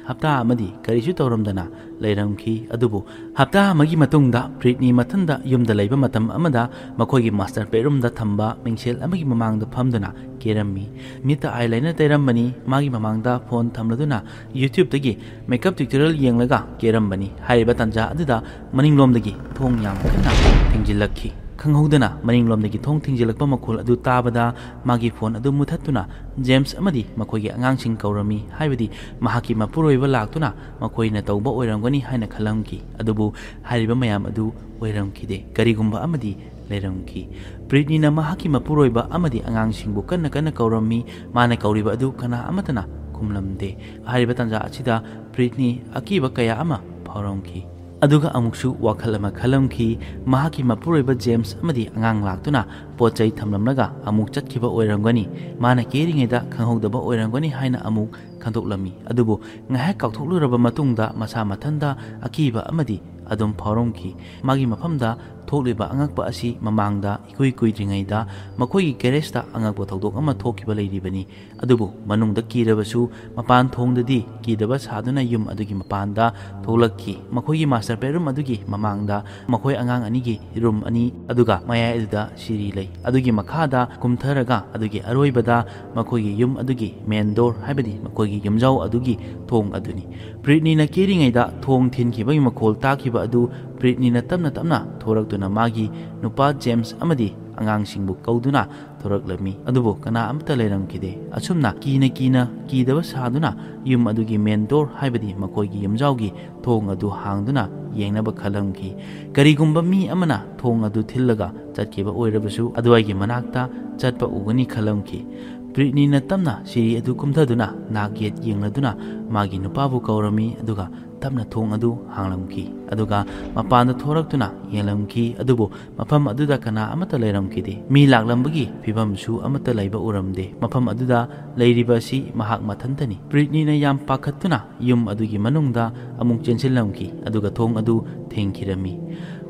ꯍꯞꯇꯥ ꯑꯃꯗꯤ ꯀꯔꯤꯁꯨ ꯇꯧꯔꯝꯗꯅ ꯂꯩꯔꯝꯈꯤ꯫ ꯑꯗꯨꯕꯨ ꯍꯞꯇꯥ ꯑꯃꯒꯤ ꯃꯇꯨꯡꯗ ꯕ꯭ꯔꯤꯠꯅꯤ ꯃꯊꯟꯗ ꯌꯨꯝꯗ ꯂꯩꯕ ꯃꯇꯝ ꯑꯃꯗ ꯃꯈꯣꯏꯒꯤ ꯃꯥꯁꯇꯔ ꯕꯦꯗꯔꯨꯝꯗ ꯊꯝꯕ ꯃꯤꯡꯁꯦꯜ ꯑꯃꯒꯤ ꯃꯃꯥꯡꯗ ꯐꯝꯗꯨꯅ ꯀꯦꯔꯝꯃꯤ꯫ ꯃꯤꯠꯇ ꯑꯥꯏ ꯂꯥꯏꯅꯔ ꯇꯩꯔꯝꯕꯅꯤ꯫ ꯃꯥꯒꯤ ꯃꯃꯥꯡꯗ ꯐꯣꯟ ꯊꯝꯂꯗꯨꯅ YouTubeꯇꯒꯤ ꯃꯦꯀꯞ ꯇ꯭ꯌꯨꯇꯣꯔꯤꯌꯦꯜ ꯌꯦꯡꯂꯒ ꯀꯦꯔꯝꯕꯅꯤ꯫ ꯍꯥꯏꯔꯤꯕ ꯇꯥꯟꯖꯥ ꯑꯗꯨꯗ ꯃꯅꯤꯡꯂꯣꯝꯗꯒꯤ ꯊꯣꯡ ꯌꯥꯝ ꯀꯟꯅ ꯊꯤꯡꯖꯤꯜꯂꯛꯈꯤ꯫ ꯈꯪꯍꯧꯗꯅ ꯃꯅꯤꯡꯂꯣꯝꯗꯒꯤ ꯊꯣꯡ ꯊꯤꯡꯖꯤꯜꯂꯛꯄ ꯃꯈꯣꯜ ꯑꯗꯨ ꯇꯥꯕꯗ ꯃꯥꯒꯤ ꯐꯣꯟ ꯑꯗꯨ ꯃꯨꯊꯠꯇꯨꯅ ꯖꯦꯝꯁ ꯑꯃꯗꯤ ꯃꯈꯣꯏꯒꯤ ꯑꯉꯥꯡꯁꯤꯡ ꯀꯧꯔꯝꯃꯤ, ꯍꯥꯏꯕꯗꯤ ꯃꯍꯥꯛꯀꯤ ꯃꯄꯨꯔꯣꯏꯕ ꯂꯥꯛꯇꯨꯅ ꯃꯈꯣꯏꯅ ꯇꯧꯕ ꯑꯣꯏꯔꯝꯒꯅꯤ ꯍꯥꯏꯅ ꯈꯜꯂꯝꯈꯤ꯫ ꯑꯗꯨꯕꯨ ꯍꯥꯏꯔꯤꯕ ꯃꯌꯥꯝ ꯑꯗꯨ ꯑꯣꯏꯔꯝꯈꯤꯗꯦ꯫ ꯀꯔꯤꯒꯨꯝꯕ ꯑꯃꯗꯤ ꯂꯩꯔꯝꯈꯤ꯫ ꯕ꯭ꯔꯤꯠꯅꯤꯅ ꯃꯍꯥꯛꯀꯤ ꯃꯄꯨꯔꯣꯏꯕ ꯑꯃꯗꯤ ꯑꯉꯥꯡꯁꯤꯡꯕꯨ ꯀꯟꯅ ꯀꯟꯅ ꯀꯧꯔꯝꯃꯤ꯫ ꯃꯥꯅ ꯀꯧꯔꯤꯕ ꯑꯗꯨ ꯀꯅꯥ ꯑꯃꯠꯇꯅ ꯈꯨꯝꯂꯝꯗꯦ꯫ ꯍꯥꯏꯔꯤꯕ ꯇꯥꯟꯖꯥ ꯑꯁꯤꯗ ꯕ꯭ꯔꯤꯠꯅꯤ ꯑꯀꯤꯕ ꯀꯌꯥ ꯑꯃ ꯐꯥꯎꯔꯝꯈꯤ꯫ ꯑꯗꯨꯒ ꯑꯃꯨꯛꯁꯨ ꯋꯥꯈꯜ ꯑꯃ ꯈꯜꯂꯝꯈꯤ꯫ ꯃꯍꯥꯛꯀꯤ ꯃꯄꯨꯔꯣꯏꯕ ꯖꯦꯝꯁ ꯑꯃꯗꯤ ꯑꯉꯥꯡ ꯂꯥꯛꯇꯨꯅ ꯄꯣꯠ ꯆꯩ ꯊꯝꯂꯝꯂꯒ ꯑꯃꯨꯛ ꯆꯠꯈꯤꯕ ꯑꯣꯏꯔꯝꯒꯅꯤ꯫ ꯃꯥꯅ ꯀꯦꯔꯤꯉꯩꯗ ꯈꯪꯍꯧꯗꯕ ꯑꯣꯏꯔꯝꯒꯅꯤ ꯍꯥꯏꯅ ꯑꯃꯨꯛ ꯈꯟꯗꯣꯛꯂꯝꯃꯤ꯫ ꯑꯗꯨꯕꯨ ꯉꯥꯏꯍꯥꯛ ꯀꯥꯎꯊꯣꯛꯂꯨꯔꯕ ꯃꯇꯨꯡꯗ ꯃꯁꯥ ꯃꯊꯟꯇ ꯑꯀꯤꯕ ꯑꯃꯗꯤ ꯑꯗꯨꯝ ꯐꯥꯎꯔꯝꯈꯤ꯫ ꯃꯥꯒꯤ ꯃꯐꯝꯗ ꯊꯣꯛꯂꯤꯕ ꯑꯉꯛꯄ ꯑꯁꯤ ꯃꯃꯥꯡꯗ ꯏꯀꯨꯏ ꯀꯨꯏꯗ꯭ꯔꯤꯉꯩꯗ ꯃꯈꯣꯏꯒꯤ ꯒꯦꯔꯦꯖꯇ ꯑꯉꯛꯄ ꯊꯧꯗꯣꯛ ꯑꯃ ꯊꯣꯛꯈꯤꯕ ꯂꯩꯔꯤꯕꯅꯤ꯫ ꯑꯗꯨꯕꯨ ꯃꯅꯨꯡꯗ ꯀꯤꯔꯕꯁꯨ ꯃꯄꯥꯟ ꯊꯣꯡꯗꯗꯤ ꯀꯤꯗꯕ ꯁꯥꯗꯨꯅ ꯌꯨꯝ ꯑꯗꯨꯒꯤ ꯃꯄꯥꯟꯗ ꯊꯣꯛꯂꯛꯈꯤ꯫ ꯃꯈꯣꯏꯒꯤ ꯃꯥꯁꯇꯔ ꯕꯦꯗꯔꯨꯝ ꯑꯗꯨꯒꯤ ꯃꯃꯥꯡꯗ ꯃꯈꯣꯏ ꯑꯉꯥꯡ ꯑꯅꯤꯒꯤ ꯔꯨꯝ ꯑꯅꯤ, ꯑꯗꯨꯒ ꯃꯌꯥꯏ ꯑꯗꯨꯗ ꯁꯤꯔꯤ ꯂꯩ꯫ ꯑꯗꯨꯒꯤ ꯃꯈꯥꯗ ꯀꯨꯝꯊꯔꯒ ꯑꯗꯨꯒꯤ ꯑꯔꯣꯏꯕꯗ ꯃꯈꯣꯏꯒꯤ ꯌꯨꯝ ꯑꯗꯨꯒꯤ ꯃꯦꯟ ꯗꯣꯔ, ꯍꯥꯏꯕꯗꯤ ꯃꯈꯣꯏꯒꯤ ꯌꯨꯝꯖꯥꯎ ꯑꯗꯨꯒꯤ ꯊꯣꯡ ꯑꯗꯨꯅꯤ꯫ ꯕ꯭ꯔꯤꯠꯅꯤꯅ ꯀꯦꯔꯤꯉꯩꯗ ꯊꯣꯡ ꯊꯤꯟꯈꯤꯕꯒꯤ ꯃꯈꯣꯜ ꯇꯥꯈꯤꯕ ꯑꯗꯨ ꯕ꯭ꯔꯤꯠꯅꯤꯅ ꯇꯞꯅ ꯇꯞꯅ ꯊꯣꯔꯛꯇꯨꯅ ꯃꯥꯒꯤ ꯅꯨꯄꯥ ꯖꯦꯝꯁ ꯑꯃꯗꯤ ꯑꯉꯥꯡꯁꯤꯡꯕꯨ ꯀꯧꯗꯨꯅ ꯊꯣꯔꯛꯂꯝꯃꯤ꯫ ꯑꯗꯨꯕꯨ ꯀꯅꯥ ꯑꯃꯠꯇ ꯂꯩꯔꯝꯈꯤꯗꯦ꯫ ꯑꯁꯨꯝꯅ ꯀꯤꯅ ꯀꯤꯅ ꯀꯤꯗꯕ ꯁꯥꯗꯨꯅ ꯌꯨꯝ ꯑꯗꯨꯒꯤ ꯃꯦꯟ ꯗꯣꯔ, ꯍꯥꯏꯕꯗꯤ ꯃꯈꯣꯏꯒꯤ ꯌꯨꯝꯖꯥꯎꯒꯤ ꯊꯣꯡ ꯑꯗꯨ ꯍꯥꯡꯗꯨꯅ ꯌꯦꯡꯅꯕ ꯈꯜꯂꯝꯈꯤ꯫ ꯀꯔꯤꯒꯨꯝꯕ ꯃꯤ ꯑꯃꯅ ꯊꯣꯡ ꯑꯗꯨ ꯊꯤꯜꯂꯒ ꯆꯠꯈꯤꯕ ꯑꯣꯏꯔꯕꯁꯨ, ꯑꯗꯨꯋꯥꯏꯒꯤ ꯃꯅꯥꯛꯇ ꯆꯠꯄ ꯎꯒꯅꯤ ꯈꯜꯂꯝꯈꯤ꯫ ꯕ꯭ꯔꯤꯠꯅꯤꯅ ꯇꯞꯅ ꯁꯤꯔꯤ ꯑꯗꯨ ꯀꯨꯝꯊꯗꯨꯅ ꯅꯥꯛ ꯌꯦꯠ ꯌꯦꯡꯂꯗꯨꯅ ꯃꯥꯒꯤ ꯅꯨꯄꯥꯕꯨ ꯀꯧꯔꯝꯃꯤ, ꯑꯗꯨꯒ ꯇꯞꯅ ꯊꯣꯡ ꯑꯗꯨ ꯍꯥꯡꯂꯝꯈꯤ꯫ ꯑꯗꯨꯒ ꯃꯄꯥꯟꯗ ꯊꯣꯔꯛꯇꯨꯅ ꯌꯦꯡꯂꯝꯈꯤ, ꯑꯗꯨꯕꯨ ꯃꯐꯝ ꯑꯗꯨꯗ ꯀꯅꯥ ꯑꯃꯠꯇ ꯂꯩꯔꯝꯈꯤꯗꯦ꯫ ꯃꯤ ꯂꯥꯛꯂꯝꯕꯒꯤ ꯐꯤꯕꯝꯁꯨ ꯑꯃꯠꯇ ꯂꯩꯕ ꯎꯔꯝꯗꯦ꯫ ꯃꯐꯝ ꯑꯗꯨꯗ ꯂꯩꯔꯤꯕ ꯑꯁꯤ ꯃꯍꯥꯛ ꯃꯊꯟꯇꯅꯤ꯫ ꯕ꯭ꯔꯤꯠꯅꯤꯅ ꯌꯥꯝ ꯄꯥꯈꯠꯇꯨꯅ ꯌꯨꯝ ꯑꯗꯨꯒꯤ ꯃꯅꯨꯡꯗ ꯑꯃꯨꯛ ꯆꯦꯟꯁꯤꯜꯂꯝꯈꯤ, ꯑꯗꯨꯒ ꯊꯣꯡ ꯑꯗꯨ ꯊꯤꯡꯈꯤꯔꯝꯃꯤ꯫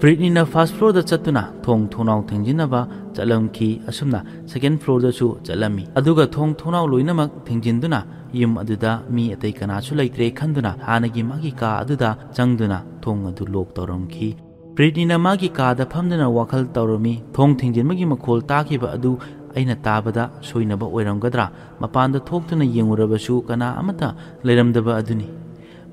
ꯕ꯭ꯔꯤꯠꯅꯤꯅ ꯐꯥꯔꯁ ꯐ꯭ꯂꯣꯔꯗ ꯆꯠꯇꯨꯅ ꯊꯣꯡ ꯊꯣꯡꯅꯥꯎ ꯊꯤꯡꯖꯤꯟꯅꯕ ꯆꯠꯂꯝꯈꯤ꯫ ꯑꯁꯨꯝꯅ ꯁꯦꯀꯦꯟ ꯐ꯭ꯂꯣꯔꯗꯁꯨ ꯆꯠꯂꯝꯃꯤ, ꯑꯗꯨꯒ ꯊꯣꯡ ꯊꯣꯡꯅꯥꯎ ꯂꯣꯏꯅꯃꯛ ꯊꯤꯡꯖꯤꯟꯗꯨꯅ ꯌꯨꯝ ꯑꯗꯨꯗ ꯃꯤ ꯑꯇꯩ ꯀꯅꯥꯁꯨ ꯂꯩꯇ꯭ꯔꯦ ꯈꯟꯗꯨꯅ ꯍꯥꯟꯅꯒꯤ ꯃꯥꯒꯤ ꯀꯥ ꯑꯗꯨꯗ ꯆꯪꯗꯨꯅ ꯊꯣꯡ ꯑꯗꯨ ꯂꯣꯛ ꯇꯧꯔꯝꯈꯤ꯫ ꯕ꯭ꯔꯤꯠꯅꯤꯅ ꯃꯥꯒꯤ ꯀꯥꯗ ꯐꯝꯗꯨꯅ ꯋꯥꯈꯜ ꯇꯧꯔꯝꯃꯤ꯫ ꯊꯣꯡ ꯊꯤꯡꯖꯤꯟꯕꯒꯤ ꯃꯈꯣꯜ ꯇꯥꯈꯤꯕ ꯑꯗꯨ ꯑꯩꯅ ꯇꯥꯕꯗ ꯁꯣꯏꯅꯕ ꯑꯣꯏꯔꯝꯒꯗ꯭ꯔꯥ? ꯃꯄꯥꯟꯗ ꯊꯣꯛꯇꯨꯅ ꯌꯦꯡꯉꯨꯔꯕꯁꯨ ꯀꯅꯥ ꯑꯃꯠꯇ ꯂꯩꯔꯝꯗꯕ ꯑꯗꯨꯅꯤ꯫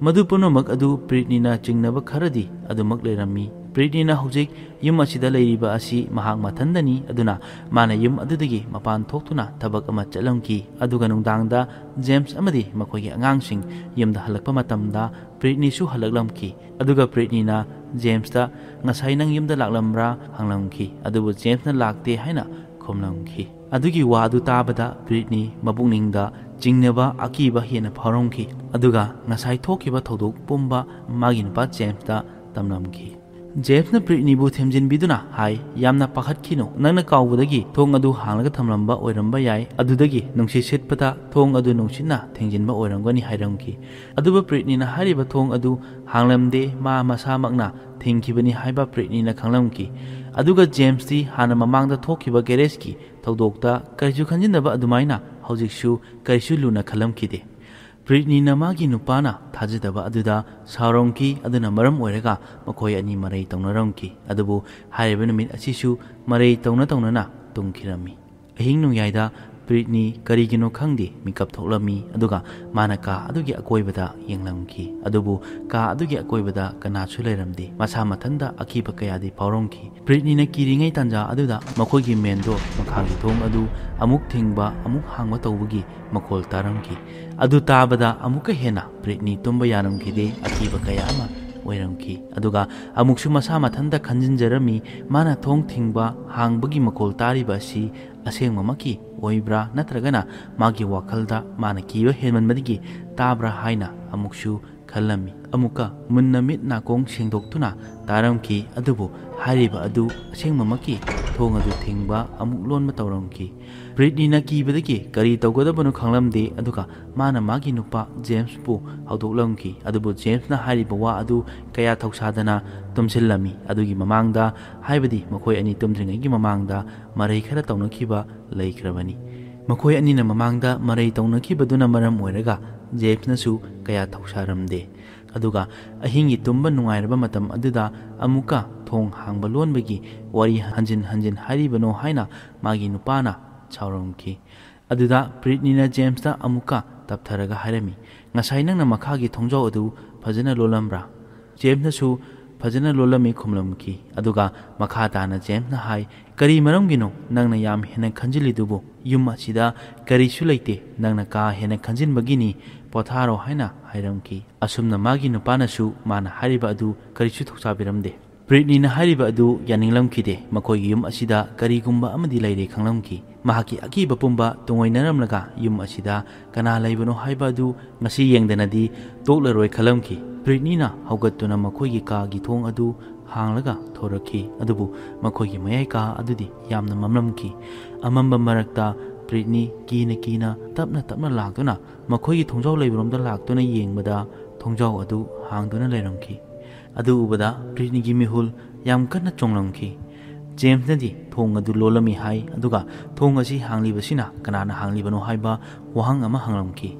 ꯃꯗꯨ ꯄꯨꯝꯅꯃꯛ ꯑꯗꯨ ꯕ꯭ꯔꯤꯠꯅꯤꯅ ꯆꯤꯡꯅꯕ ꯈꯔꯗꯤ ꯑꯗꯨꯃꯛ ꯂꯩꯔꯝꯃꯤ꯫ ꯕ꯭ꯔꯤꯠꯅꯤꯅ ꯍꯧꯖꯤꯛ ꯌꯨꯝ ꯑꯁꯤꯗ ꯂꯩꯔꯤꯕ ꯑꯁꯤ ꯃꯍꯥꯛ ꯃꯊꯟꯗꯅꯤ, ꯑꯗꯨꯅ ꯃꯥꯅ ꯌꯨꯝ ꯑꯗꯨꯗꯒꯤ ꯃꯄꯥꯟ ꯊꯣꯛꯇꯨꯅ ꯊꯕꯛ ꯑꯃ ꯆꯠꯂꯝꯈꯤ꯫ ꯑꯗꯨꯒ ꯅꯨꯡꯗꯥꯡꯗ ꯖꯦꯝꯁ ꯑꯃꯗꯤ ꯃꯈꯣꯏꯒꯤ ꯑꯉꯥꯡꯁꯤꯡ ꯌꯨꯝꯗ ꯍꯜꯂꯛꯄ ꯃꯇꯝꯗ ꯕ꯭ꯔꯤꯠꯅꯤꯁꯨ ꯍꯜꯂꯛꯂꯝꯈꯤ꯫ ꯑꯗꯨꯒ ꯕ꯭ꯔꯤꯠꯅꯤꯅ ꯖꯦꯝꯁꯇ, "ꯉꯁꯥꯏ ꯅꯪ ꯌꯨꯝꯗ ꯂꯥꯛꯂꯝꯕ꯭ꯔꯥ?" ꯍꯪꯂꯝꯈꯤ꯫ ꯑꯗꯨꯕꯨ ꯖꯦꯝꯁꯅ ꯂꯥꯛꯇꯦ ꯍꯥꯏꯅ ꯈꯨꯝꯂꯝꯈꯤ꯫ ꯑꯗꯨꯒꯤ ꯋꯥ ꯑꯗꯨ ꯇꯥꯕꯗ ꯕ꯭ꯔꯤꯠꯅꯤ ꯃꯄꯨꯛꯅꯤꯡꯗ ꯆꯤꯡꯅꯕ, ꯑꯀꯤꯕ ꯍꯦꯟꯅ ꯐꯥꯎꯔꯝꯈꯤ꯫ ꯑꯗꯨꯒ ꯉꯁꯥꯏ ꯊꯣꯛꯈꯤꯕ ꯊꯧꯗꯣꯛ ꯄꯨꯝꯕ ꯃꯥꯒꯤ ꯅꯨꯄꯥ ꯖꯦꯝꯁꯇ ꯇꯝꯂꯝꯈꯤ꯫ ꯖꯦꯝꯁꯅ ꯕ꯭ꯔꯤꯠꯅꯤꯕꯨ ꯊꯦꯝꯖꯤꯟꯕꯤꯗꯨꯅ ꯍꯥꯏ, "ꯌꯥꯝꯅ ꯄꯥꯈꯠꯈꯤꯅꯨ, ꯅꯪꯅ ꯀꯥꯎꯕꯗꯒꯤ ꯊꯣꯡ ꯑꯗꯨ ꯍꯥꯡꯂꯒ ꯊꯝꯂꯝꯕ ꯑꯣꯏꯔꯝꯕ ꯌꯥꯏ, ꯑꯗꯨꯗꯒꯤ ꯅꯨꯡꯁꯤꯠ ꯁꯤꯠꯄꯗ ꯊꯣꯡ ꯑꯗꯨ ꯅꯨꯡꯁꯤꯠꯅ ꯊꯦꯡꯖꯤꯟꯕ ꯑꯣꯏꯔꯝꯒꯅꯤ" ꯍꯥꯏꯔꯝꯈꯤ꯫ ꯑꯗꯨꯕꯨ ꯕ꯭ꯔꯤꯠꯅꯤꯅ ꯍꯥꯏꯔꯤꯕ ꯊꯣꯡ ꯑꯗꯨ ꯍꯥꯡꯂꯝꯗꯦ, ꯃꯥ ꯃꯁꯥꯃꯛꯅ ꯊꯤꯡꯈꯤꯕꯅꯤ ꯍꯥꯏꯕ ꯕ꯭ꯔꯤꯠꯅꯤꯅ ꯈꯪꯂꯝꯈꯤ꯫ ꯑꯗꯨꯒ ꯖꯦꯝꯁꯇꯤ ꯍꯥꯟꯅ ꯃꯃꯥꯡꯗ ꯊꯣꯛꯈꯤꯕ ꯒꯦꯔꯦꯖꯀꯤ ꯊꯧꯗꯣꯛꯇ ꯀꯔꯤꯁꯨ ꯈꯟꯖꯤꯟꯗꯕ ꯑꯗꯨꯃꯥꯏꯅ ꯍꯧꯖꯤꯛꯁꯨ ꯀꯔꯤꯁꯨ ꯂꯨꯅ ꯈꯜꯂꯝꯈꯤꯗꯦ꯫ ꯕ꯭ꯔꯤꯠꯅꯤꯅ ꯃꯥꯒꯤ ꯅꯨꯄꯥꯅ ꯊꯥꯖꯗꯕ ꯑꯗꯨꯗ ꯁꯥꯎꯔꯝꯈꯤ, ꯑꯗꯨꯅ ꯃꯔꯝ ꯑꯣꯏꯔꯒ ꯃꯈꯣꯏ ꯑꯅꯤ ꯃꯔꯩ ꯇꯧꯅꯔꯝꯈꯤ꯫ ꯑꯗꯨꯕꯨ ꯍꯥꯏꯔꯤꯕ ꯅꯨꯃꯤꯠ ꯑꯁꯤꯁꯨ ꯃꯔꯩ ꯇꯧꯅ ꯇꯧꯅꯅ ꯇꯨꯝꯈꯤꯔꯝꯃꯤ꯫ ꯑꯍꯤꯡ ꯅꯣꯡꯌꯥꯏꯗ ꯕ꯭ꯔꯤꯠꯅꯤ ꯀꯔꯤꯒꯤꯅꯣ ꯈꯪꯗꯦ ꯃꯤꯀꯞ ꯊꯣꯛꯂꯝꯃꯤ, ꯑꯗꯨꯒ ꯃꯥꯅ ꯀꯥ ꯑꯗꯨꯒꯤ ꯑꯀꯣꯏꯕꯗ ꯌꯦꯡꯂꯝꯈꯤ꯫ ꯑꯗꯨꯕꯨ ꯀꯥ ꯑꯗꯨꯒꯤ ꯑꯀꯣꯏꯕꯗ ꯀꯅꯥꯁꯨ ꯂꯩꯔꯝꯗꯦ꯫ ꯃꯁꯥ ꯃꯊꯟꯇ ꯑꯀꯤꯕ ꯀꯌꯥꯗꯤ ꯐꯥꯎꯔꯝꯈꯤ꯫ ꯕ꯭ꯔꯤꯠꯅꯤꯅ ꯀꯤꯔꯤꯉꯩ ꯇꯥꯟꯖꯥ ꯑꯗꯨꯗ ꯃꯈꯣꯏꯒꯤ ꯃꯦꯟꯗꯣ ꯃꯈꯥꯒꯤ ꯊꯣꯡ ꯑꯗꯨ ꯑꯃꯨꯛ ꯊꯤꯡꯕ, ꯑꯃꯨꯛ ꯍꯥꯡꯕ ꯇꯧꯕꯒꯤ ꯃꯈꯣꯜ ꯇꯥꯔꯝꯈꯤ꯫ ꯑꯗꯨ ꯇꯥꯕꯗ ꯑꯃꯨꯛꯀ ꯍꯦꯟꯅ ꯕ꯭ꯔꯤꯠꯅꯤ ꯇꯨꯝꯕ ꯌꯥꯔꯝꯈꯤꯗꯦ꯫ ꯑꯀꯤꯕ ꯀꯌꯥ ꯑꯃ ꯑꯣꯏꯔꯝꯈꯤ꯫ ꯑꯗꯨꯒ ꯑꯃꯨꯛꯁꯨ ꯃꯁꯥ ꯃꯊꯟꯇ ꯈꯟꯖꯤꯟꯖꯔꯝꯃꯤ, ꯃꯥꯅ ꯊꯣꯡ ꯊꯤꯡꯕ, ꯍꯥꯡꯕꯒꯤ ꯃꯈꯣꯜ ꯇꯥꯔꯤꯕ ꯑꯁꯤ ꯑꯁꯦꯡꯕꯃꯛꯀꯤ ꯑꯣꯏꯕ꯭ꯔꯥ, ꯅꯠꯇ꯭ꯔꯒꯅ ꯃꯥꯒꯤ ꯋꯥꯈꯜꯗ ꯃꯥꯅ ꯀꯤꯕ ꯍꯦꯟꯃꯟꯕꯗꯒꯤ ꯇꯥꯕ꯭ꯔꯥ ꯍꯥꯏꯅ ꯑꯃꯨꯛꯁꯨ ꯈꯜꯂꯝꯃꯤ꯫ ꯑꯃꯨꯛꯀ ꯃꯨꯟꯅ ꯃꯤꯠ ꯅꯥꯀꯣꯡ ꯁꯦꯡꯗꯣꯛꯇꯨꯅ ꯇꯥꯔꯝꯈꯤ, ꯑꯗꯨꯕꯨ ꯍꯥꯏꯔꯤꯕ ꯑꯗꯨ ꯑꯁꯦꯡꯕꯃꯛꯀꯤ ꯊꯣꯡ ꯑꯗꯨ ꯊꯤꯡꯕ, ꯑꯃꯨꯛ ꯂꯣꯟꯕ ꯇꯧꯔꯝꯈꯤ꯫ ꯕ꯭ꯔꯤꯠꯅꯤꯅ ꯀꯤꯕꯗꯒꯤ ꯀꯔꯤ ꯇꯧꯒꯗꯕꯅꯣ ꯈꯪꯂꯝꯗꯦ, ꯑꯗꯨꯒ ꯃꯥꯅ ꯃꯥꯒꯤ ꯅꯨꯄꯥ ꯖꯦꯝꯁꯄꯨ ꯍꯧꯗꯣꯛꯂꯝꯈꯤ꯫ ꯑꯗꯨꯕꯨ ꯖꯦꯝꯁꯅ ꯍꯥꯏꯔꯤꯕ ꯋꯥ ꯑꯗꯨ ꯀꯌꯥ ꯊꯧꯁꯥꯗꯅ ꯇꯨꯝꯁꯤꯜꯂꯝꯃꯤ꯫ ꯑꯗꯨꯒꯤ ꯃꯃꯥꯡꯗ, ꯍꯥꯏꯕꯗꯤ ꯃꯈꯣꯏ ꯑꯅꯤ ꯇꯨꯝꯗ꯭ꯔꯤꯉꯩꯒꯤ ꯃꯃꯥꯡꯗ, ꯃꯔꯩ ꯈꯔ ꯇꯧꯅꯈꯤꯕ ꯂꯩꯈ꯭ꯔꯕꯅꯤ꯫ ꯃꯈꯣꯏ ꯑꯅꯤꯅ ꯃꯃꯥꯡꯗ ꯃꯔꯩ ꯇꯧꯅꯈꯤꯕꯗꯨꯅ ꯃꯔꯝ ꯑꯣꯏꯔꯒ ꯖꯦꯝꯁꯅꯁꯨ ꯀꯌꯥ ꯊꯧꯁꯥꯔꯝꯗꯦ꯫ ꯑꯗꯨꯒ ꯑꯍꯤꯡꯒꯤ ꯇꯨꯝꯕ ꯅꯨꯡꯉꯥꯏꯔꯕ ꯃꯇꯝ ꯑꯗꯨꯗ ꯑꯃꯨꯛꯀ ꯊꯣꯡ ꯍꯥꯡꯕ ꯂꯣꯟꯕꯒꯤ ꯋꯥꯔꯤ ꯍꯟꯖꯤꯟ ꯍꯟꯖꯤꯟ ꯍꯥꯏꯔꯤꯕꯅꯣ ꯍꯥꯏꯅ ꯃꯥꯒꯤ ꯅꯨꯄꯥꯅ ꯁꯥꯎꯔꯝꯈꯤ꯫ ꯑꯗꯨꯗ ꯕ꯭ꯔꯤꯠꯅꯤꯅ ꯖꯦꯝꯁꯇ ꯑꯃꯨꯛꯀ ꯇꯞꯊꯔꯒ ꯍꯥꯏꯔꯝꯃꯤ, "ꯉꯁꯥꯏ ꯅꯪꯅ ꯃꯈꯥꯒꯤ ꯊꯣꯡꯖꯥꯎ ꯑꯗꯨ ꯐꯖꯅ ꯂꯣꯜꯂꯝꯕ꯭ꯔꯥ?" ꯖꯦꯝꯁꯅꯁꯨ ꯐꯖꯅ ꯂꯣꯜꯂꯝꯃꯤ ꯈꯨꯝꯂꯝꯈꯤ꯫ ꯑꯗꯨꯒ ꯃꯈꯥ ꯇꯥꯅ ꯖꯦꯝꯁꯅ ꯍꯥꯏ, "ꯀꯔꯤ ꯃꯔꯝꯒꯤꯅꯣ ꯅꯪꯅ ꯌꯥꯝ ꯍꯦꯟꯅ ꯈꯟꯖꯤꯜꯂꯤꯗꯨꯕꯨ? ꯌꯨꯝ ꯑꯁꯤꯗ ꯀꯔꯤꯁꯨ ꯂꯩꯇꯦ, ꯅꯪꯅ ꯀꯥ ꯍꯦꯟꯅ ꯈꯟꯖꯤꯟꯕꯒꯤꯅꯤ, ꯄꯣꯊꯥꯔꯣ" ꯍꯥꯏꯅ ꯍꯥꯏꯔꯝꯈꯤ꯫ ꯑꯁꯨꯝꯅ ꯃꯥꯒꯤ ꯅꯨꯄꯥꯅꯁꯨ ꯃꯥꯅ ꯍꯥꯏꯔꯤꯕ ꯑꯗꯨ ꯀꯔꯤꯁꯨ ꯊꯧꯁꯥꯕꯤꯔꯝꯗꯦ꯫ ꯕ꯭ꯔꯤꯠꯅꯤꯅ ꯍꯥꯏꯔꯤꯕ ꯑꯗꯨ ꯌꯥꯅꯤꯡꯂꯝꯈꯤꯗꯦ꯫ ꯃꯈꯣꯏꯒꯤ ꯌꯨꯝ ꯑꯁꯤꯗ ꯀꯔꯤꯒꯨꯝꯕ ꯑꯃꯗꯤ ꯂꯩꯔꯦ ꯈꯪꯂꯝꯈꯤ꯫ ꯃꯍꯥꯛꯀꯤ ꯑꯀꯤꯕ ꯄꯨꯝꯕ ꯇꯨꯡꯑꯣꯏꯅꯔꯝꯂꯒ ꯌꯨꯝ ꯑꯁꯤꯗ ꯀꯅꯥ ꯂꯩꯕꯅꯣ ꯍꯥꯏꯕ ꯑꯗꯨ ꯉꯁꯤ ꯌꯦꯡꯗꯅꯗꯤ ꯇꯣꯛꯂꯔꯣꯏ ꯈꯜꯂꯝꯈꯤ꯫ ꯕ꯭ꯔꯤꯠꯅꯤꯅ ꯍꯧꯒꯠꯇꯨꯅ ꯃꯈꯣꯏꯒꯤ ꯀꯥꯒꯤ ꯊꯣꯡ ꯑꯗꯨ ꯍꯥꯡꯂꯒ ꯊꯣꯔꯛꯈꯤ, ꯑꯗꯨꯕꯨ ꯃꯈꯣꯏꯒꯤ ꯃꯌꯥꯏ ꯀꯥ ꯑꯗꯨꯗꯤ ꯌꯥꯝꯅ ꯃꯝꯂꯝꯈꯤ꯫ ꯑꯃꯝꯕ ꯃꯔꯛꯇ ꯕ꯭ꯔꯤꯠꯅꯤ ꯀꯤꯅ ꯀꯤꯅ ꯇꯞꯅ ꯇꯞꯅ ꯂꯥꯛꯇꯨꯅ ꯃꯈꯣꯏꯒꯤ ꯊꯣꯡꯖꯥꯎ ꯂꯩꯕꯔꯣꯝꯗ ꯂꯥꯛꯇꯨꯅ ꯌꯦꯡꯕꯗ, ꯊꯣꯡꯖꯥꯎ ꯑꯗꯨ ꯍꯥꯡꯗꯨꯅ ꯂꯩꯔꯝꯈꯤ꯫ ꯑꯗꯨ ꯎꯕꯗ ꯕ꯭ꯔꯤꯠꯅꯤꯒꯤ ꯃꯤꯍꯨꯜ ꯌꯥꯝ ꯀꯟꯅ ꯆꯣꯡꯂꯝꯈꯤ꯫ ꯖꯦꯝꯁꯅꯗꯤ ꯊꯣꯡ ꯑꯗꯨ ꯂꯣꯜꯂꯝꯃꯤ ꯍꯥꯏ, ꯑꯗꯨꯒ ꯊꯣꯡ ꯑꯁꯤ ꯍꯥꯡꯂꯤꯕꯁꯤꯅ ꯀꯅꯥꯅ ꯍꯥꯡꯂꯤꯕꯅꯣ ꯍꯥꯏꯕ ꯋꯥꯍꯪ ꯑꯃ ꯍꯪꯂꯝꯈꯤ꯫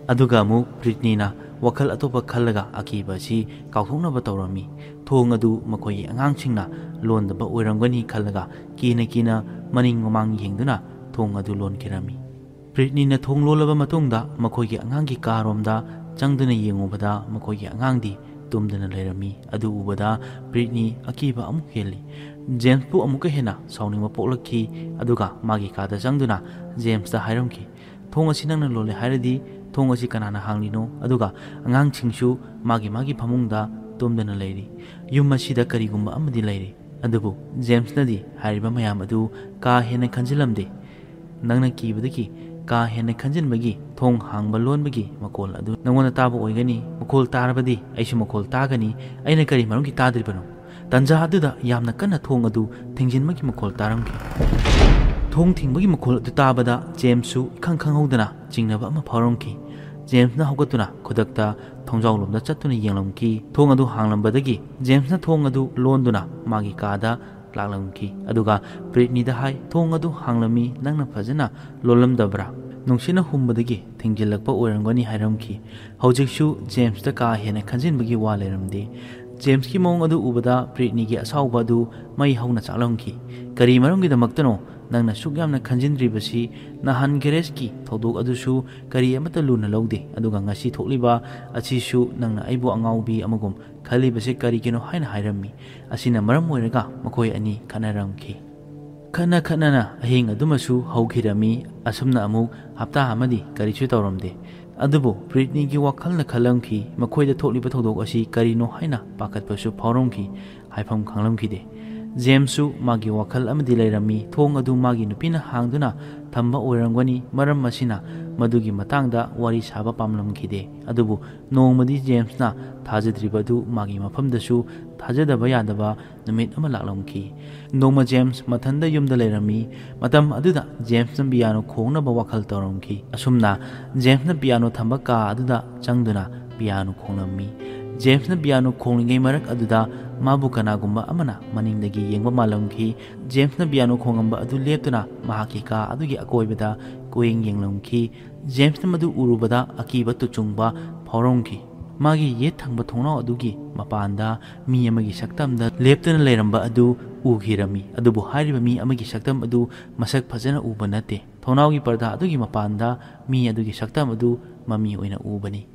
ꯑꯗꯨꯒ ꯑꯃꯨꯛ ꯕ꯭ꯔꯤꯠꯅꯤꯅ ꯋꯥꯈꯜ ꯑꯇꯣꯞꯄ ꯈꯜꯂꯒ ꯑꯀꯤꯕ ꯑꯁꯤ ꯀꯥꯎꯊꯣꯛꯅꯕ ꯇꯧꯔꯝꯃꯤ꯫ ꯊꯣꯡ ꯑꯗꯨ ꯃꯈꯣꯏꯒꯤ ꯑꯉꯥꯡꯁꯤꯡꯅ ꯂꯣꯟꯗꯕ ꯑꯣꯏꯔꯝꯒꯅꯤ ꯈꯜꯂꯒ ꯀꯤꯅ ꯀꯤꯅ ꯃꯅꯤꯡ ꯃꯃꯥꯡ ꯌꯦꯡꯗꯨꯅ ꯊꯣꯡ ꯑꯗꯨ ꯂꯣꯟꯈꯤꯔꯝꯃꯤ꯫ ꯕ꯭ꯔꯤꯠꯅꯤꯅ ꯊꯣꯡ ꯂꯣꯜꯂꯕ ꯃꯇꯨꯡꯗ ꯃꯈꯣꯏꯒꯤ ꯑꯉꯥꯡꯒꯤ ꯀꯥꯔꯣꯝꯗ ꯆꯪꯗꯨꯅ ꯌꯦꯡꯉꯨꯕꯗ ꯃꯈꯣꯏꯒꯤ ꯑꯉꯥꯡꯗꯤ ꯇꯨꯝꯗꯨꯅ ꯂꯩꯔꯝꯃꯤ꯫ ꯑꯗꯨ ꯎꯕꯗ ꯕ꯭ꯔꯤꯠꯅꯤ ꯑꯀꯤꯕ ꯑꯃꯨꯛ ꯍꯦꯜꯂꯤ꯫ ꯖꯦꯝꯁꯄꯨ ꯑꯃꯨꯛꯀ ꯍꯦꯟꯅ ꯁꯥꯎꯅꯤꯡꯕ ꯄꯣꯛꯂꯛꯈꯤ, ꯑꯗꯨꯒ ꯃꯥꯒꯤ ꯀꯥꯗ ꯆꯪꯗꯨꯅ ꯖꯦꯝꯁꯇ ꯍꯥꯏꯔꯝꯈꯤ, "ꯊꯣꯡ ꯑꯁꯤ ꯅꯪꯅ ꯂꯣꯜꯂꯦ ꯍꯥꯏꯔꯗꯤ ꯊꯣꯡ ꯑꯁꯤ ꯀꯅꯥꯅ ꯍꯥꯡꯂꯤꯅꯣ? ꯑꯗꯨꯒ ꯑꯉꯥꯡꯁꯤꯡꯁꯨ ꯃꯥꯒꯤ ꯃꯥꯒꯤ ꯐꯃꯨꯡꯗ ꯇꯨꯝꯗꯨꯅ ꯂꯩꯔꯤ꯫ ꯌꯨꯝ ꯑꯁꯤꯗ ꯀꯔꯤꯒꯨꯝꯕ ꯑꯃꯗꯤ ꯂꯩꯔꯤ꯫" ꯑꯗꯨꯕꯨ ꯖꯦꯝꯁꯅꯗꯤ ꯍꯥꯏꯔꯤꯕ ꯃꯌꯥꯝ ꯑꯗꯨ ꯀꯥ ꯍꯦꯟꯅ ꯈꯟꯖꯤꯜꯂꯝꯗꯦ꯫ "ꯅꯪꯅ ꯀꯤꯕꯗꯒꯤ ꯀꯥ ꯍꯦꯟꯅ ꯈꯟꯖꯤꯟꯕꯒꯤ ꯊꯣꯡ ꯍꯥꯡꯕ ꯂꯣꯟꯕꯒꯤ ꯃꯈꯣꯜ ꯑꯗꯨ ꯅꯪꯉꯣꯟꯗ ꯇꯥꯕ ꯑꯣꯏꯒꯅꯤ꯫ ꯃꯈꯣꯜ ꯇꯥꯔꯕꯗꯤ ꯑꯩꯁꯨ ꯃꯈꯣꯜ ꯇꯥꯒꯅꯤ꯫ ꯑꯩꯅ ꯀꯔꯤ ꯃꯔꯝꯒꯤ ꯇꯥꯗ꯭ꯔꯤꯕꯅꯣ? ꯇꯟꯖꯥ ꯑꯗꯨꯗ ꯌꯥꯝꯅ ꯀꯟꯅ ꯊꯣꯡ ꯑꯗꯨ ꯊꯤꯡꯖꯤꯟꯕꯒꯤ ꯃꯈꯣꯜ ꯇꯥꯔꯝꯈꯤ꯫" ꯊꯣꯡ ꯊꯤꯡꯕꯒꯤ ꯃꯈꯣꯜ ꯑꯗꯨ ꯇꯥꯕꯗ ꯖꯦꯝꯁꯁꯨ ꯏꯈꯪ ꯈꯪꯍꯧꯗꯅ ꯆꯤꯡꯅꯕ ꯑꯃ ꯐꯥꯎꯔꯝꯈꯤ꯫ ꯖꯦꯝꯁꯅ ꯍꯧꯒꯠꯇꯨꯅ ꯈꯨꯗꯛꯇ ꯊꯣꯡꯖꯥꯎꯂꯣꯝꯗ ꯆꯠꯇꯨꯅ ꯌꯦꯡꯂꯝꯈꯤ꯫ ꯊꯣꯡ ꯑꯗꯨ ꯍꯥꯡꯂꯝꯕꯗꯒꯤ ꯖꯦꯝꯁꯅ ꯊꯣꯡ ꯑꯗꯨ ꯂꯣꯟꯗꯨꯅ ꯃꯥꯒꯤ ꯀꯥꯗ ꯂꯥꯛꯂꯝꯈꯤ꯫ ꯑꯗꯨꯒ ꯕ꯭ꯔꯤꯠꯅꯤꯗ ꯍꯥꯏ, "ꯊꯣꯡ ꯑꯗꯨ ꯍꯥꯡꯂꯝꯃꯤ, ꯅꯪꯅ ꯐꯖꯅ ꯂꯣꯜꯂꯝꯗꯕ꯭ꯔꯥ? ꯅꯨꯡꯁꯤꯠꯅ ꯍꯨꯝꯕꯗꯒꯤ ꯊꯤꯡꯖꯤꯜꯂꯛꯄ ꯑꯣꯏꯔꯝꯒꯅꯤ" ꯍꯥꯏꯔꯝꯈꯤ꯫ ꯍꯧꯖꯤꯛꯁꯨ ꯖꯦꯝꯁꯇ ꯀꯥ ꯍꯦꯟꯅ ꯈꯟꯖꯤꯟꯕꯒꯤ ꯋꯥ ꯂꯩꯔꯝꯗꯦ꯫ ꯖꯦꯝꯁꯀꯤ ꯃꯑꯣꯡ ꯑꯗꯨ ꯎꯕꯗ ꯕ꯭ꯔꯤꯠꯅꯤꯒꯤ ꯑꯁꯥꯎꯕ ꯑꯗꯨ ꯃꯩ ꯍꯧꯅ ꯆꯥꯛꯂꯝꯈꯤ꯫ "ꯀꯔꯤ ꯃꯔꯝꯒꯤꯗꯃꯛꯇꯅꯣ ꯅꯪꯅ ꯁꯨꯛ ꯌꯥꯝꯅ ꯈꯟꯖꯤꯟꯗ꯭ꯔꯤꯕꯁꯤ? ꯅꯍꯥꯟ ꯒꯦꯔꯦꯖꯀꯤ ꯊꯧꯗꯣꯛ ꯑꯗꯨꯁꯨ ꯀꯔꯤ ꯑꯃꯠꯇ ꯂꯨꯅ ꯂꯧꯗꯦ, ꯑꯗꯨꯒ ꯉꯁꯤ ꯊꯣꯛꯂꯤꯕ ꯑꯁꯤꯁꯨ ꯅꯪꯅ ꯑꯩꯕꯨ ꯑꯉꯥꯎꯕꯤ ꯑꯃꯒꯨꯝ ꯈꯜꯂꯤꯕꯁꯤ ꯀꯔꯤꯒꯤꯅꯣ ꯍꯥꯏꯅ ꯍꯥꯏꯔꯝꯃꯤ꯫ ꯑꯁꯤꯅ ꯃꯔꯝ ꯑꯣꯏꯔꯒ ꯃꯈꯣꯏ ꯑꯅꯤ ꯈꯠꯅꯔꯝꯈꯤ꯫ ꯈꯠꯅ ꯈꯠꯅꯅ ꯑꯍꯤꯡ ꯑꯗꯨꯃꯁꯨ ꯍꯧꯈꯤꯔꯝꯃꯤ꯫ ꯑꯁꯨꯝꯅ ꯑꯃꯨꯛ ꯍꯞꯇꯥ ꯑꯃꯗꯤ ꯀꯔꯤꯁꯨ ꯇꯧꯔꯝꯗꯦ꯫ ꯑꯗꯨꯕꯨ ꯕ꯭ꯔꯤꯠꯅꯤꯒꯤ ꯋꯥꯈꯜꯅ ꯈꯜꯂꯝꯈꯤ, ꯃꯈꯣꯏꯗ ꯊꯣꯛꯂꯤꯕ ꯊꯧꯗꯣꯛ ꯑꯁꯤ ꯀꯔꯤꯅꯣ ꯍꯥꯏꯅ ꯄꯥꯈꯠꯄꯁꯨ ꯐꯥꯎꯔꯝꯈꯤ꯫ ꯍꯥꯏꯐꯝ ꯈꯪꯂꯝꯈꯤꯗꯦ꯫ ꯖꯦꯝꯁꯁꯨ ꯃꯥꯒꯤ ꯋꯥꯈꯜ ꯑꯃꯗꯤ ꯂꯩꯔꯝꯃꯤ꯫ ꯊꯣꯡ ꯑꯗꯨ ꯃꯥꯒꯤ ꯅꯨꯄꯤꯅ ꯍꯥꯡꯗꯨꯅ ꯊꯝꯕ ꯑꯣꯏꯔꯝꯒꯅꯤ꯫ ꯃꯔꯝ ꯑꯁꯤꯅ ꯃꯗꯨꯒꯤ ꯃꯇꯥꯡꯗ ꯋꯥꯔꯤ ꯁꯥꯕ ꯄꯥꯝꯂꯝꯈꯤꯗꯦ꯫ ꯑꯗꯨꯕꯨ ꯅꯣꯡꯃꯗꯤ ꯖꯦꯝꯁꯅ ꯊꯥꯖꯗ꯭ꯔꯤꯕ ꯑꯗꯨ ꯃꯥꯒꯤ ꯃꯐꯝꯗꯁꯨ ꯊꯥꯖꯗꯕ ꯌꯥꯗꯕ ꯅꯨꯃꯤꯠ ꯑꯃ ꯂꯥꯛꯂꯝꯈꯤ꯫ ꯅꯣꯡꯃ ꯖꯦꯝꯁ ꯃꯊꯟꯗ ꯌꯨꯝꯗ ꯂꯩꯔꯝꯃꯤ꯫ ꯃꯇꯝ ꯑꯗꯨꯗ ꯖꯦꯝꯁꯅ ꯄꯤꯌꯥꯅꯣ ꯈꯣꯡꯅꯕ ꯋꯥꯈꯜ ꯇꯧꯔꯝꯈꯤ꯫ ꯑꯁꯨꯝꯅ ꯖꯦꯝꯁꯅ ꯄꯤꯌꯥꯅꯣ ꯊꯝꯕ ꯀꯥ ꯑꯗꯨꯗ ꯆꯪꯗꯨꯅ ꯄꯤꯌꯥꯅꯣ ꯈꯣꯡꯂꯝꯃꯤ꯫ ꯖꯦꯝꯁꯅ ꯄꯤꯌꯥꯅꯣ ꯈꯣꯡꯂꯤꯉꯩ ꯃꯔꯛ ꯑꯗꯨꯗ ꯃꯥꯕꯨ ꯀꯅꯥꯒꯨꯝꯕ ꯑꯃꯅ ꯃꯅꯤꯡꯗꯒꯤ ꯌꯦꯡꯕ ꯃꯥꯜꯂꯝꯈꯤ꯫ ꯖꯦꯝꯁꯅ ꯄꯤꯌꯥꯅꯣ ꯈꯣꯡꯂꯝꯕ ꯑꯗꯨ ꯂꯦꯞꯇꯨꯅ ꯃꯍꯥꯛꯀꯤ ꯀꯥ ꯑꯗꯨꯒꯤ ꯑꯀꯣꯏꯕꯗ ꯀꯣꯏꯌꯦꯡ ꯌꯦꯡꯂꯝꯈꯤ꯫ ꯖꯦꯝꯁꯅ ꯃꯗꯨ ꯎꯔꯨꯕꯗ ꯑꯀꯤꯕ ꯇꯨꯆꯨꯡꯕ ꯐꯥꯎꯔꯝꯈꯤ꯫ ꯃꯥꯒꯤ ꯌꯦꯠ ꯊꯪꯕ ꯊꯣꯡꯅꯥꯎ ꯑꯗꯨꯒꯤ ꯃꯄꯥꯟꯗ ꯃꯤ ꯑꯃꯒꯤ ꯁꯛꯇꯝꯗ ꯂꯦꯞꯇꯨꯅ ꯂꯩꯔꯝꯕ ꯑꯗꯨ ꯎꯈꯤꯔꯝꯃꯤ꯫ ꯑꯗꯨꯕꯨ ꯍꯥꯏꯔꯤꯕ ꯃꯤ ꯑꯃꯒꯤ ꯁꯛꯇꯝ ꯑꯗꯨ ꯃꯁꯛ ꯐꯖꯅ ꯎꯕ ꯅꯠꯇꯦ꯫ ꯊꯣꯡꯅꯥꯎꯒꯤ ꯄꯔꯗꯥ ꯑꯗꯨꯒꯤ ꯃꯄꯥꯟꯗ ꯃꯤ ꯑꯗꯨꯒꯤ ꯁꯛꯇꯝ ꯑꯗꯨ ꯃꯃꯤ ꯑꯣꯏꯅ ꯎꯕꯅꯤ꯫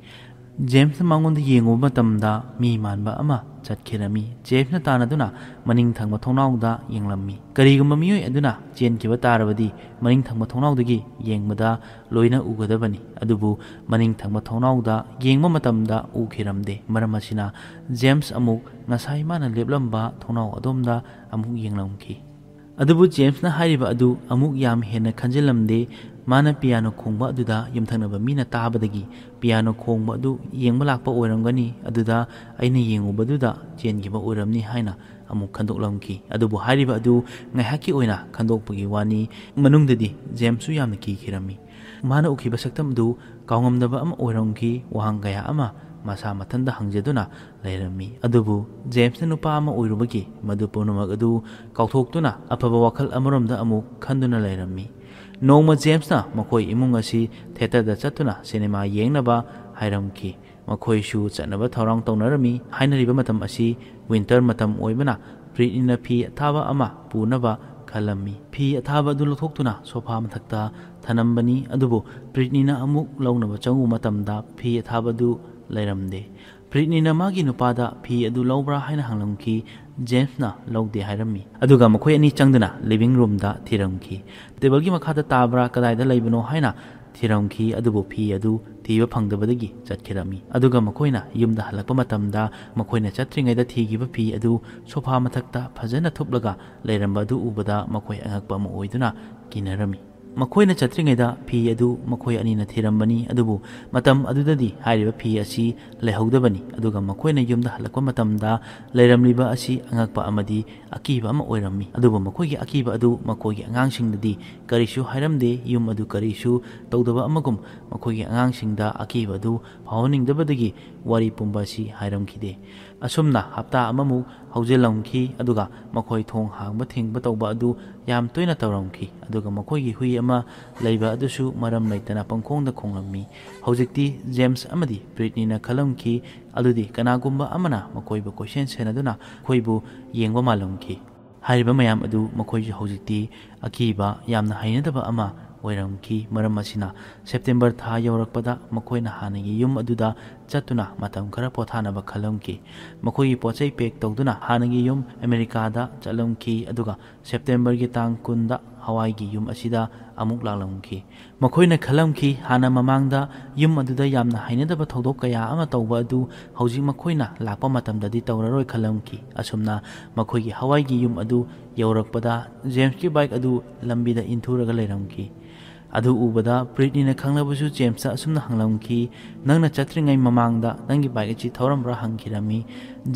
ꯖꯦꯝꯁꯅ ꯃꯉꯣꯟꯗ ꯌꯦꯡꯉꯨꯕ ꯃꯇꯝꯗ ꯃꯤ ꯃꯥꯟꯕ ꯑꯃ ꯆꯠꯈꯤꯔꯝꯃꯤ꯫ ꯖꯦꯝꯁꯅ ꯇꯥꯟꯅꯗꯨꯅ ꯃꯅꯤꯡ ꯊꯪꯕ ꯊꯣꯡꯅꯥꯎꯗ ꯌꯦꯡꯂꯝꯃꯤ꯫ ꯀꯔꯤꯒꯨꯝꯕ ꯃꯤꯑꯣꯏ ꯑꯗꯨꯅ ꯆꯦꯟꯈꯤꯕ ꯇꯥꯔꯕꯗꯤ ꯃꯅꯤꯡ ꯊꯪꯕ ꯊꯣꯡꯅꯥꯎꯗꯒꯤ ꯌꯦꯡꯕꯗ ꯂꯣꯏꯅ ꯎꯒꯗꯕꯅꯤ꯫ ꯑꯗꯨꯕꯨ ꯃꯅꯤꯡ ꯊꯪꯕ ꯊꯣꯡꯅꯥꯎꯗ ꯌꯦꯡꯕ ꯃꯇꯝꯗ ꯎꯈꯤꯔꯝꯗꯦ꯫ ꯃꯔꯝ ꯑꯁꯤꯅ ꯖꯦꯝꯁ ꯑꯃꯨꯛ ꯉꯁꯥꯏ ꯃꯥꯅ ꯂꯦꯞꯂꯝꯕ ꯊꯣꯡꯅꯥꯎ ꯑꯗꯣꯝꯗ ꯑꯃꯨꯛ ꯌꯦꯡꯂꯝꯈꯤ꯫ ꯑꯗꯨꯕꯨ ꯖꯦꯝꯁꯅ ꯍꯥꯏꯔꯤꯕ ꯑꯗꯨ ꯑꯃꯨꯛ ꯌꯥꯝ ꯍꯦꯟꯅ ꯈꯟꯖꯤꯜꯂꯝꯗꯦ꯫ ꯃꯥꯅ ꯄꯤꯌꯥꯅꯣ ꯈꯣꯡꯕ ꯑꯗꯨꯗ ꯌꯨꯝꯊꯪꯅꯕ ꯃꯤꯅ ꯇꯥꯕꯗꯒꯤ ꯄꯤꯌꯥꯅꯣ ꯈꯣꯡꯕ ꯑꯗꯨ ꯌꯦꯡꯕ ꯂꯥꯛꯄ ꯑꯣꯏꯔꯝꯒꯅꯤ, ꯑꯗꯨꯗ ꯑꯩꯅ ꯌꯦꯡꯉꯨꯕꯗꯨꯗ ꯆꯦꯟꯈꯤꯕ ꯑꯣꯏꯔꯝꯅꯤ ꯍꯥꯏꯅ ꯑꯃꯨꯛ ꯈꯟꯗꯣꯛꯂꯝꯈꯤ꯫ ꯑꯗꯨꯕꯨ ꯍꯥꯏꯔꯤꯕ ꯑꯗꯨ ꯉꯥꯏꯍꯥꯛꯀꯤ ꯑꯣꯏꯅ ꯈꯟꯗꯣꯛꯄꯒꯤ ꯋꯥꯅꯤ꯫ ꯃꯅꯨꯡꯗꯗꯤ ꯖꯦꯝꯁꯁꯨ ꯌꯥꯝꯅ ꯀꯤꯈꯤꯔꯝꯃꯤ꯫ ꯃꯥꯅ ꯎꯈꯤꯕ ꯁꯛꯇꯝ ꯑꯗꯨ ꯀꯥꯎꯉꯝꯗꯕ ꯑꯃ ꯑꯣꯏꯔꯝꯈꯤ꯫ ꯋꯥꯍꯪ ꯀꯌꯥ ꯑꯃ ꯃꯁꯥ ꯃꯊꯟꯇ ꯍꯪꯖꯗꯨꯅ ꯂꯩꯔꯝꯃꯤ꯫ ꯑꯗꯨꯕꯨ ꯖꯦꯝꯁꯅ ꯅꯨꯄꯥ ꯑꯃ ꯑꯣꯏꯔꯨꯕꯒꯤ ꯃꯗꯨ ꯄꯨꯝꯅꯃꯛ ꯑꯗꯨ ꯀꯥꯎꯊꯣꯛꯇꯨꯅ ꯑꯐꯕ ꯋꯥꯈꯜ ꯑꯃꯔꯣꯝꯗ ꯑꯃꯨꯛ ꯈꯟꯗꯨꯅ ꯂꯩꯔꯝꯃꯤ꯫ ꯅꯣꯡꯃ ꯖꯦꯝꯁꯅ ꯃꯈꯣꯏ ꯏꯃꯨꯡ ꯑꯁꯤ ꯊꯤꯌꯦꯇꯔꯗ ꯆꯠꯇꯨꯅ ꯁꯤꯅꯦꯃꯥ ꯌꯦꯡꯅꯕ ꯍꯥꯏꯔꯝꯈꯤ꯫ ꯃꯈꯣꯏꯁꯨ ꯆꯠꯅꯕ ꯊꯧꯔꯥꯡ ꯇꯧꯅꯔꯝꯃꯤ꯫ ꯍꯥꯏꯅꯔꯤꯕ ꯃꯇꯝ ꯑꯁꯤ ꯋꯤꯟꯇꯔ ꯃꯇꯝ ꯑꯣꯏꯕꯅ ꯄ꯭ꯔꯤꯠꯅꯤꯅ ꯐꯤ ꯑꯊꯥꯕ ꯑꯃ ꯄꯨꯅꯕ ꯈꯜꯂꯝꯃꯤ꯫ ꯐꯤ ꯑꯊꯥꯕ ꯑꯗꯨ ꯂꯧꯊꯣꯛꯇꯨꯅ ꯁꯣꯐꯥ ꯃꯊꯛꯇ ꯊꯅꯝꯕꯅꯤ꯫ ꯑꯗꯨꯕꯨ ꯄ꯭ꯔꯤꯠꯅꯤꯅ ꯑꯃꯨꯛ ꯂꯧꯅꯕ ꯆꯪꯉꯨꯕ ꯃꯇꯝꯗ ꯐꯤ ꯑꯊꯥꯕ ꯑꯗꯨ ꯂꯩꯔꯝꯗꯦ꯫ ꯄ꯭ꯔꯤꯠꯅꯤꯅ ꯃꯥꯒꯤ ꯅꯨꯄꯥꯗ ꯐꯤ ꯑꯗꯨ ꯂꯧꯕ꯭ꯔꯥ ꯍꯥꯏꯅ ꯍꯪꯂꯝꯈꯤ꯫ ꯖꯦꯝꯁꯅ ꯂꯧꯗꯦ ꯍꯥꯏꯔꯝꯃꯤ꯫ ꯑꯗꯨꯒ ꯃꯈꯣꯏ ꯑꯅꯤ ꯆꯪꯗꯨꯅ ꯂꯤꯚꯤꯡ ꯔꯨꯝꯗ ꯊꯤꯔꯝꯈꯤ꯫ ꯇꯦꯕꯜꯒꯤ ꯃꯈꯥꯗ ꯇꯥꯕ꯭ꯔꯥ, ꯀꯗꯥꯏꯗ ꯂꯩꯕꯅꯣ ꯍꯥꯏꯅ ꯊꯤꯔꯝꯈꯤ꯫ ꯑꯗꯨꯕꯨ ꯐꯤ ꯑꯗꯨ ꯊꯤꯕ ꯐꯪꯗꯕꯗꯒꯤ ꯆꯠꯈꯤꯔꯝꯃꯤ꯫ ꯑꯗꯨꯒ ꯃꯈꯣꯏꯅ ꯌꯨꯝꯗ ꯍꯜꯂꯛꯄ ꯃꯇꯝꯗ ꯃꯈꯣꯏꯅ ꯆꯠꯇ꯭ꯔꯤꯉꯩꯗ ꯊꯤꯈꯤꯕ ꯐꯤ ꯑꯗꯨ ꯁꯣꯐꯥ ꯃꯊꯛꯇ ꯐꯖꯅ ꯊꯨꯞꯂꯒ ꯂꯩꯔꯝꯕ ꯑꯗꯨ ꯎꯕꯗ ꯃꯈꯣꯏ ꯑꯉꯛꯄ ꯑꯃ ꯑꯣꯏꯗꯨꯅ ꯀꯤꯅꯔꯝꯃꯤ꯫ ꯃꯈꯣꯏꯅ ꯆꯠꯇ꯭ꯔꯤꯉꯩꯗ ꯐꯤ ꯑꯗꯨ ꯃꯈꯣꯏ ꯑꯅꯤꯅ ꯊꯤꯔꯝꯕꯅꯤ, ꯑꯗꯨꯕꯨ ꯃꯇꯝ ꯑꯗꯨꯗꯗꯤ ꯍꯥꯏꯔꯤꯕ ꯐꯤ ꯑꯁꯤ ꯂꯩꯍꯧꯗꯕꯅꯤ꯫ ꯑꯗꯨꯒ ꯃꯈꯣꯏꯅ ꯌꯨꯝꯗ ꯍꯜꯂꯛꯄ ꯃꯇꯝꯗ ꯂꯩꯔꯝꯂꯤꯕ ꯑꯁꯤ ꯑꯉꯛꯄ ꯑꯃꯗꯤ ꯑꯀꯤꯕ ꯑꯃ ꯑꯣꯏꯔꯝꯃꯤ꯫ ꯑꯗꯨꯕꯨ ꯃꯈꯣꯏꯒꯤ ꯑꯀꯤꯕ ꯑꯗꯨ ꯃꯈꯣꯏꯒꯤ ꯑꯉꯥꯡꯁꯤꯡꯗꯗꯤ ꯀꯔꯤꯁꯨ ꯍꯥꯏꯔꯝꯗꯦ꯫ ꯌꯨꯝ ꯑꯗꯨ ꯀꯔꯤꯁꯨ ꯇꯧꯗꯕ ꯑꯃꯒꯨꯝ ꯃꯈꯣꯏꯒꯤ ꯑꯉꯥꯡꯁꯤꯡꯗ ꯑꯀꯤꯕ ꯑꯗꯨ ꯐꯥꯎꯍꯟꯅꯤꯡꯗꯕꯗꯒꯤ ꯋꯥꯔꯤ ꯄꯨꯝꯕ ꯑꯁꯤ ꯍꯥꯏꯔꯝꯈꯤꯗꯦ꯫ ꯑꯁꯨꯝꯅ ꯍꯞꯇꯥ ꯑꯃꯃꯨꯛ ꯍꯧꯖꯤꯜꯂꯝꯈꯤ, ꯑꯗꯨꯒ ꯃꯈꯣꯏ ꯊꯣꯡ ꯍꯥꯡꯕ ꯊꯤꯡꯕ ꯇꯧꯕ ꯑꯗꯨ ꯌꯥꯝ ꯇꯣꯏꯅ ꯇꯧꯔꯝꯈꯤ꯫ ꯑꯗꯨꯒ ꯃꯈꯣꯏꯒꯤ ꯍꯨꯏ ꯑꯃ ꯂꯩꯕ ꯑꯗꯨꯁꯨ ꯃꯔꯝ ꯂꯩꯇꯅ ꯄꯪꯈꯣꯡꯗ ꯈꯣꯡꯂꯝꯃꯤ꯫ ꯍꯧꯖꯤꯛꯇꯤ ꯖꯦꯝꯁ ꯑꯃꯗꯤ ꯕ꯭ꯔꯤꯠꯅꯤꯅ ꯈꯜꯂꯝꯈꯤ, ꯑꯗꯨꯗꯤ ꯀꯅꯥꯒꯨꯝꯕ ꯑꯃꯅ ꯃꯈꯣꯏꯕꯨ ꯀꯣꯏꯁꯦꯟ ꯁꯦꯟꯅꯗꯨꯅ ꯑꯩꯈꯣꯏꯕꯨ ꯌꯦꯡꯕ ꯃꯥꯜꯂꯝꯈꯤ꯫ ꯍꯥꯏꯔꯤꯕ ꯃꯌꯥꯝ ꯑꯗꯨ ꯃꯈꯣꯏꯁꯨ ꯍꯧꯖꯤꯛꯇꯤ ꯑꯀꯤꯕ, ꯌꯥꯝꯅ ꯍꯩꯅꯗꯕ ꯑꯃ ꯑꯣꯏꯔꯝꯈꯤ꯫ ꯃꯔꯝ ꯑꯁꯤꯅ, ꯁꯦꯞꯇꯦꯝꯕꯔ ꯊꯥ ꯌꯧꯔꯛꯄꯗ ꯃꯈꯣꯏꯅ ꯍꯥꯟꯅꯒꯤ ꯌꯨꯝ ꯑꯗꯨꯗ ꯆꯠꯇꯨꯅ ꯃꯇꯝ ꯈꯔ ꯄꯣꯊꯥꯅꯕ ꯈꯜꯂꯝꯈꯤ꯫ ꯃꯈꯣꯏꯒꯤ ꯄꯣꯠ ꯆꯩ ꯄꯦꯛ ꯇꯧꯗꯨꯅ ꯍꯥꯟꯅꯒꯤ ꯌꯨꯝ ꯑꯃꯦꯔꯤꯀꯥꯗ ꯆꯠꯂꯝꯈꯤ, ꯑꯗꯨꯒ ꯁꯦꯞꯇꯦꯝꯕꯔꯒꯤ ꯇꯥꯡ ꯀꯨꯟꯗ ꯍꯋꯥꯏꯒꯤ ꯌꯨꯝ ꯑꯁꯤꯗ ꯑꯃꯨꯛ ꯂꯥꯛꯂꯝꯈꯤ꯫ ꯃꯈꯣꯏꯅ ꯈꯜꯂꯝꯈꯤ, ꯍꯥꯟꯅ ꯃꯃꯥꯡꯗ ꯌꯨꯝ ꯑꯗꯨꯗ ꯌꯥꯝꯅ ꯍꯩꯅꯗꯕ ꯊꯧꯗꯣꯛ ꯀꯌꯥ ꯑꯃ ꯇꯧꯕ ꯑꯗꯨ ꯍꯧꯖꯤꯛ ꯃꯈꯣꯏꯅ ꯂꯥꯛꯄ ꯃꯇꯝꯗꯗꯤ ꯇꯧꯔꯔꯣꯏ ꯈꯜꯂꯝꯈꯤ꯫ ꯑꯁꯨꯝꯅ ꯃꯈꯣꯏꯒꯤ ꯍꯋꯥꯏꯒꯤ ꯌꯨꯝ ꯑꯗꯨ ꯌꯧꯔꯛꯄꯗ ꯖꯦꯝꯁꯀꯤ ꯕꯥꯏꯛ ꯑꯗꯨ ꯂꯝꯕꯤꯗ ꯏꯟꯊꯨꯔꯒ ꯂꯩꯔꯝꯈꯤ꯫ ꯑꯗꯨ ꯎꯕꯗ ꯕ꯭ꯔꯤꯠꯅꯤꯅ ꯈꯪꯂꯕꯁꯨ ꯖꯦꯝꯁꯇ ꯑꯁꯨꯝꯅ ꯍꯪꯂꯝꯈꯤ, "ꯅꯪꯅ ꯆꯠꯇ꯭ꯔꯤꯉꯩ ꯃꯃꯥꯡꯗ ꯅꯪꯒꯤ ꯕꯥꯏꯛ ꯑꯁꯤ ꯊꯧꯔꯝꯕ꯭ꯔꯥ?" ꯍꯪꯈꯤꯔꯝꯃꯤ꯫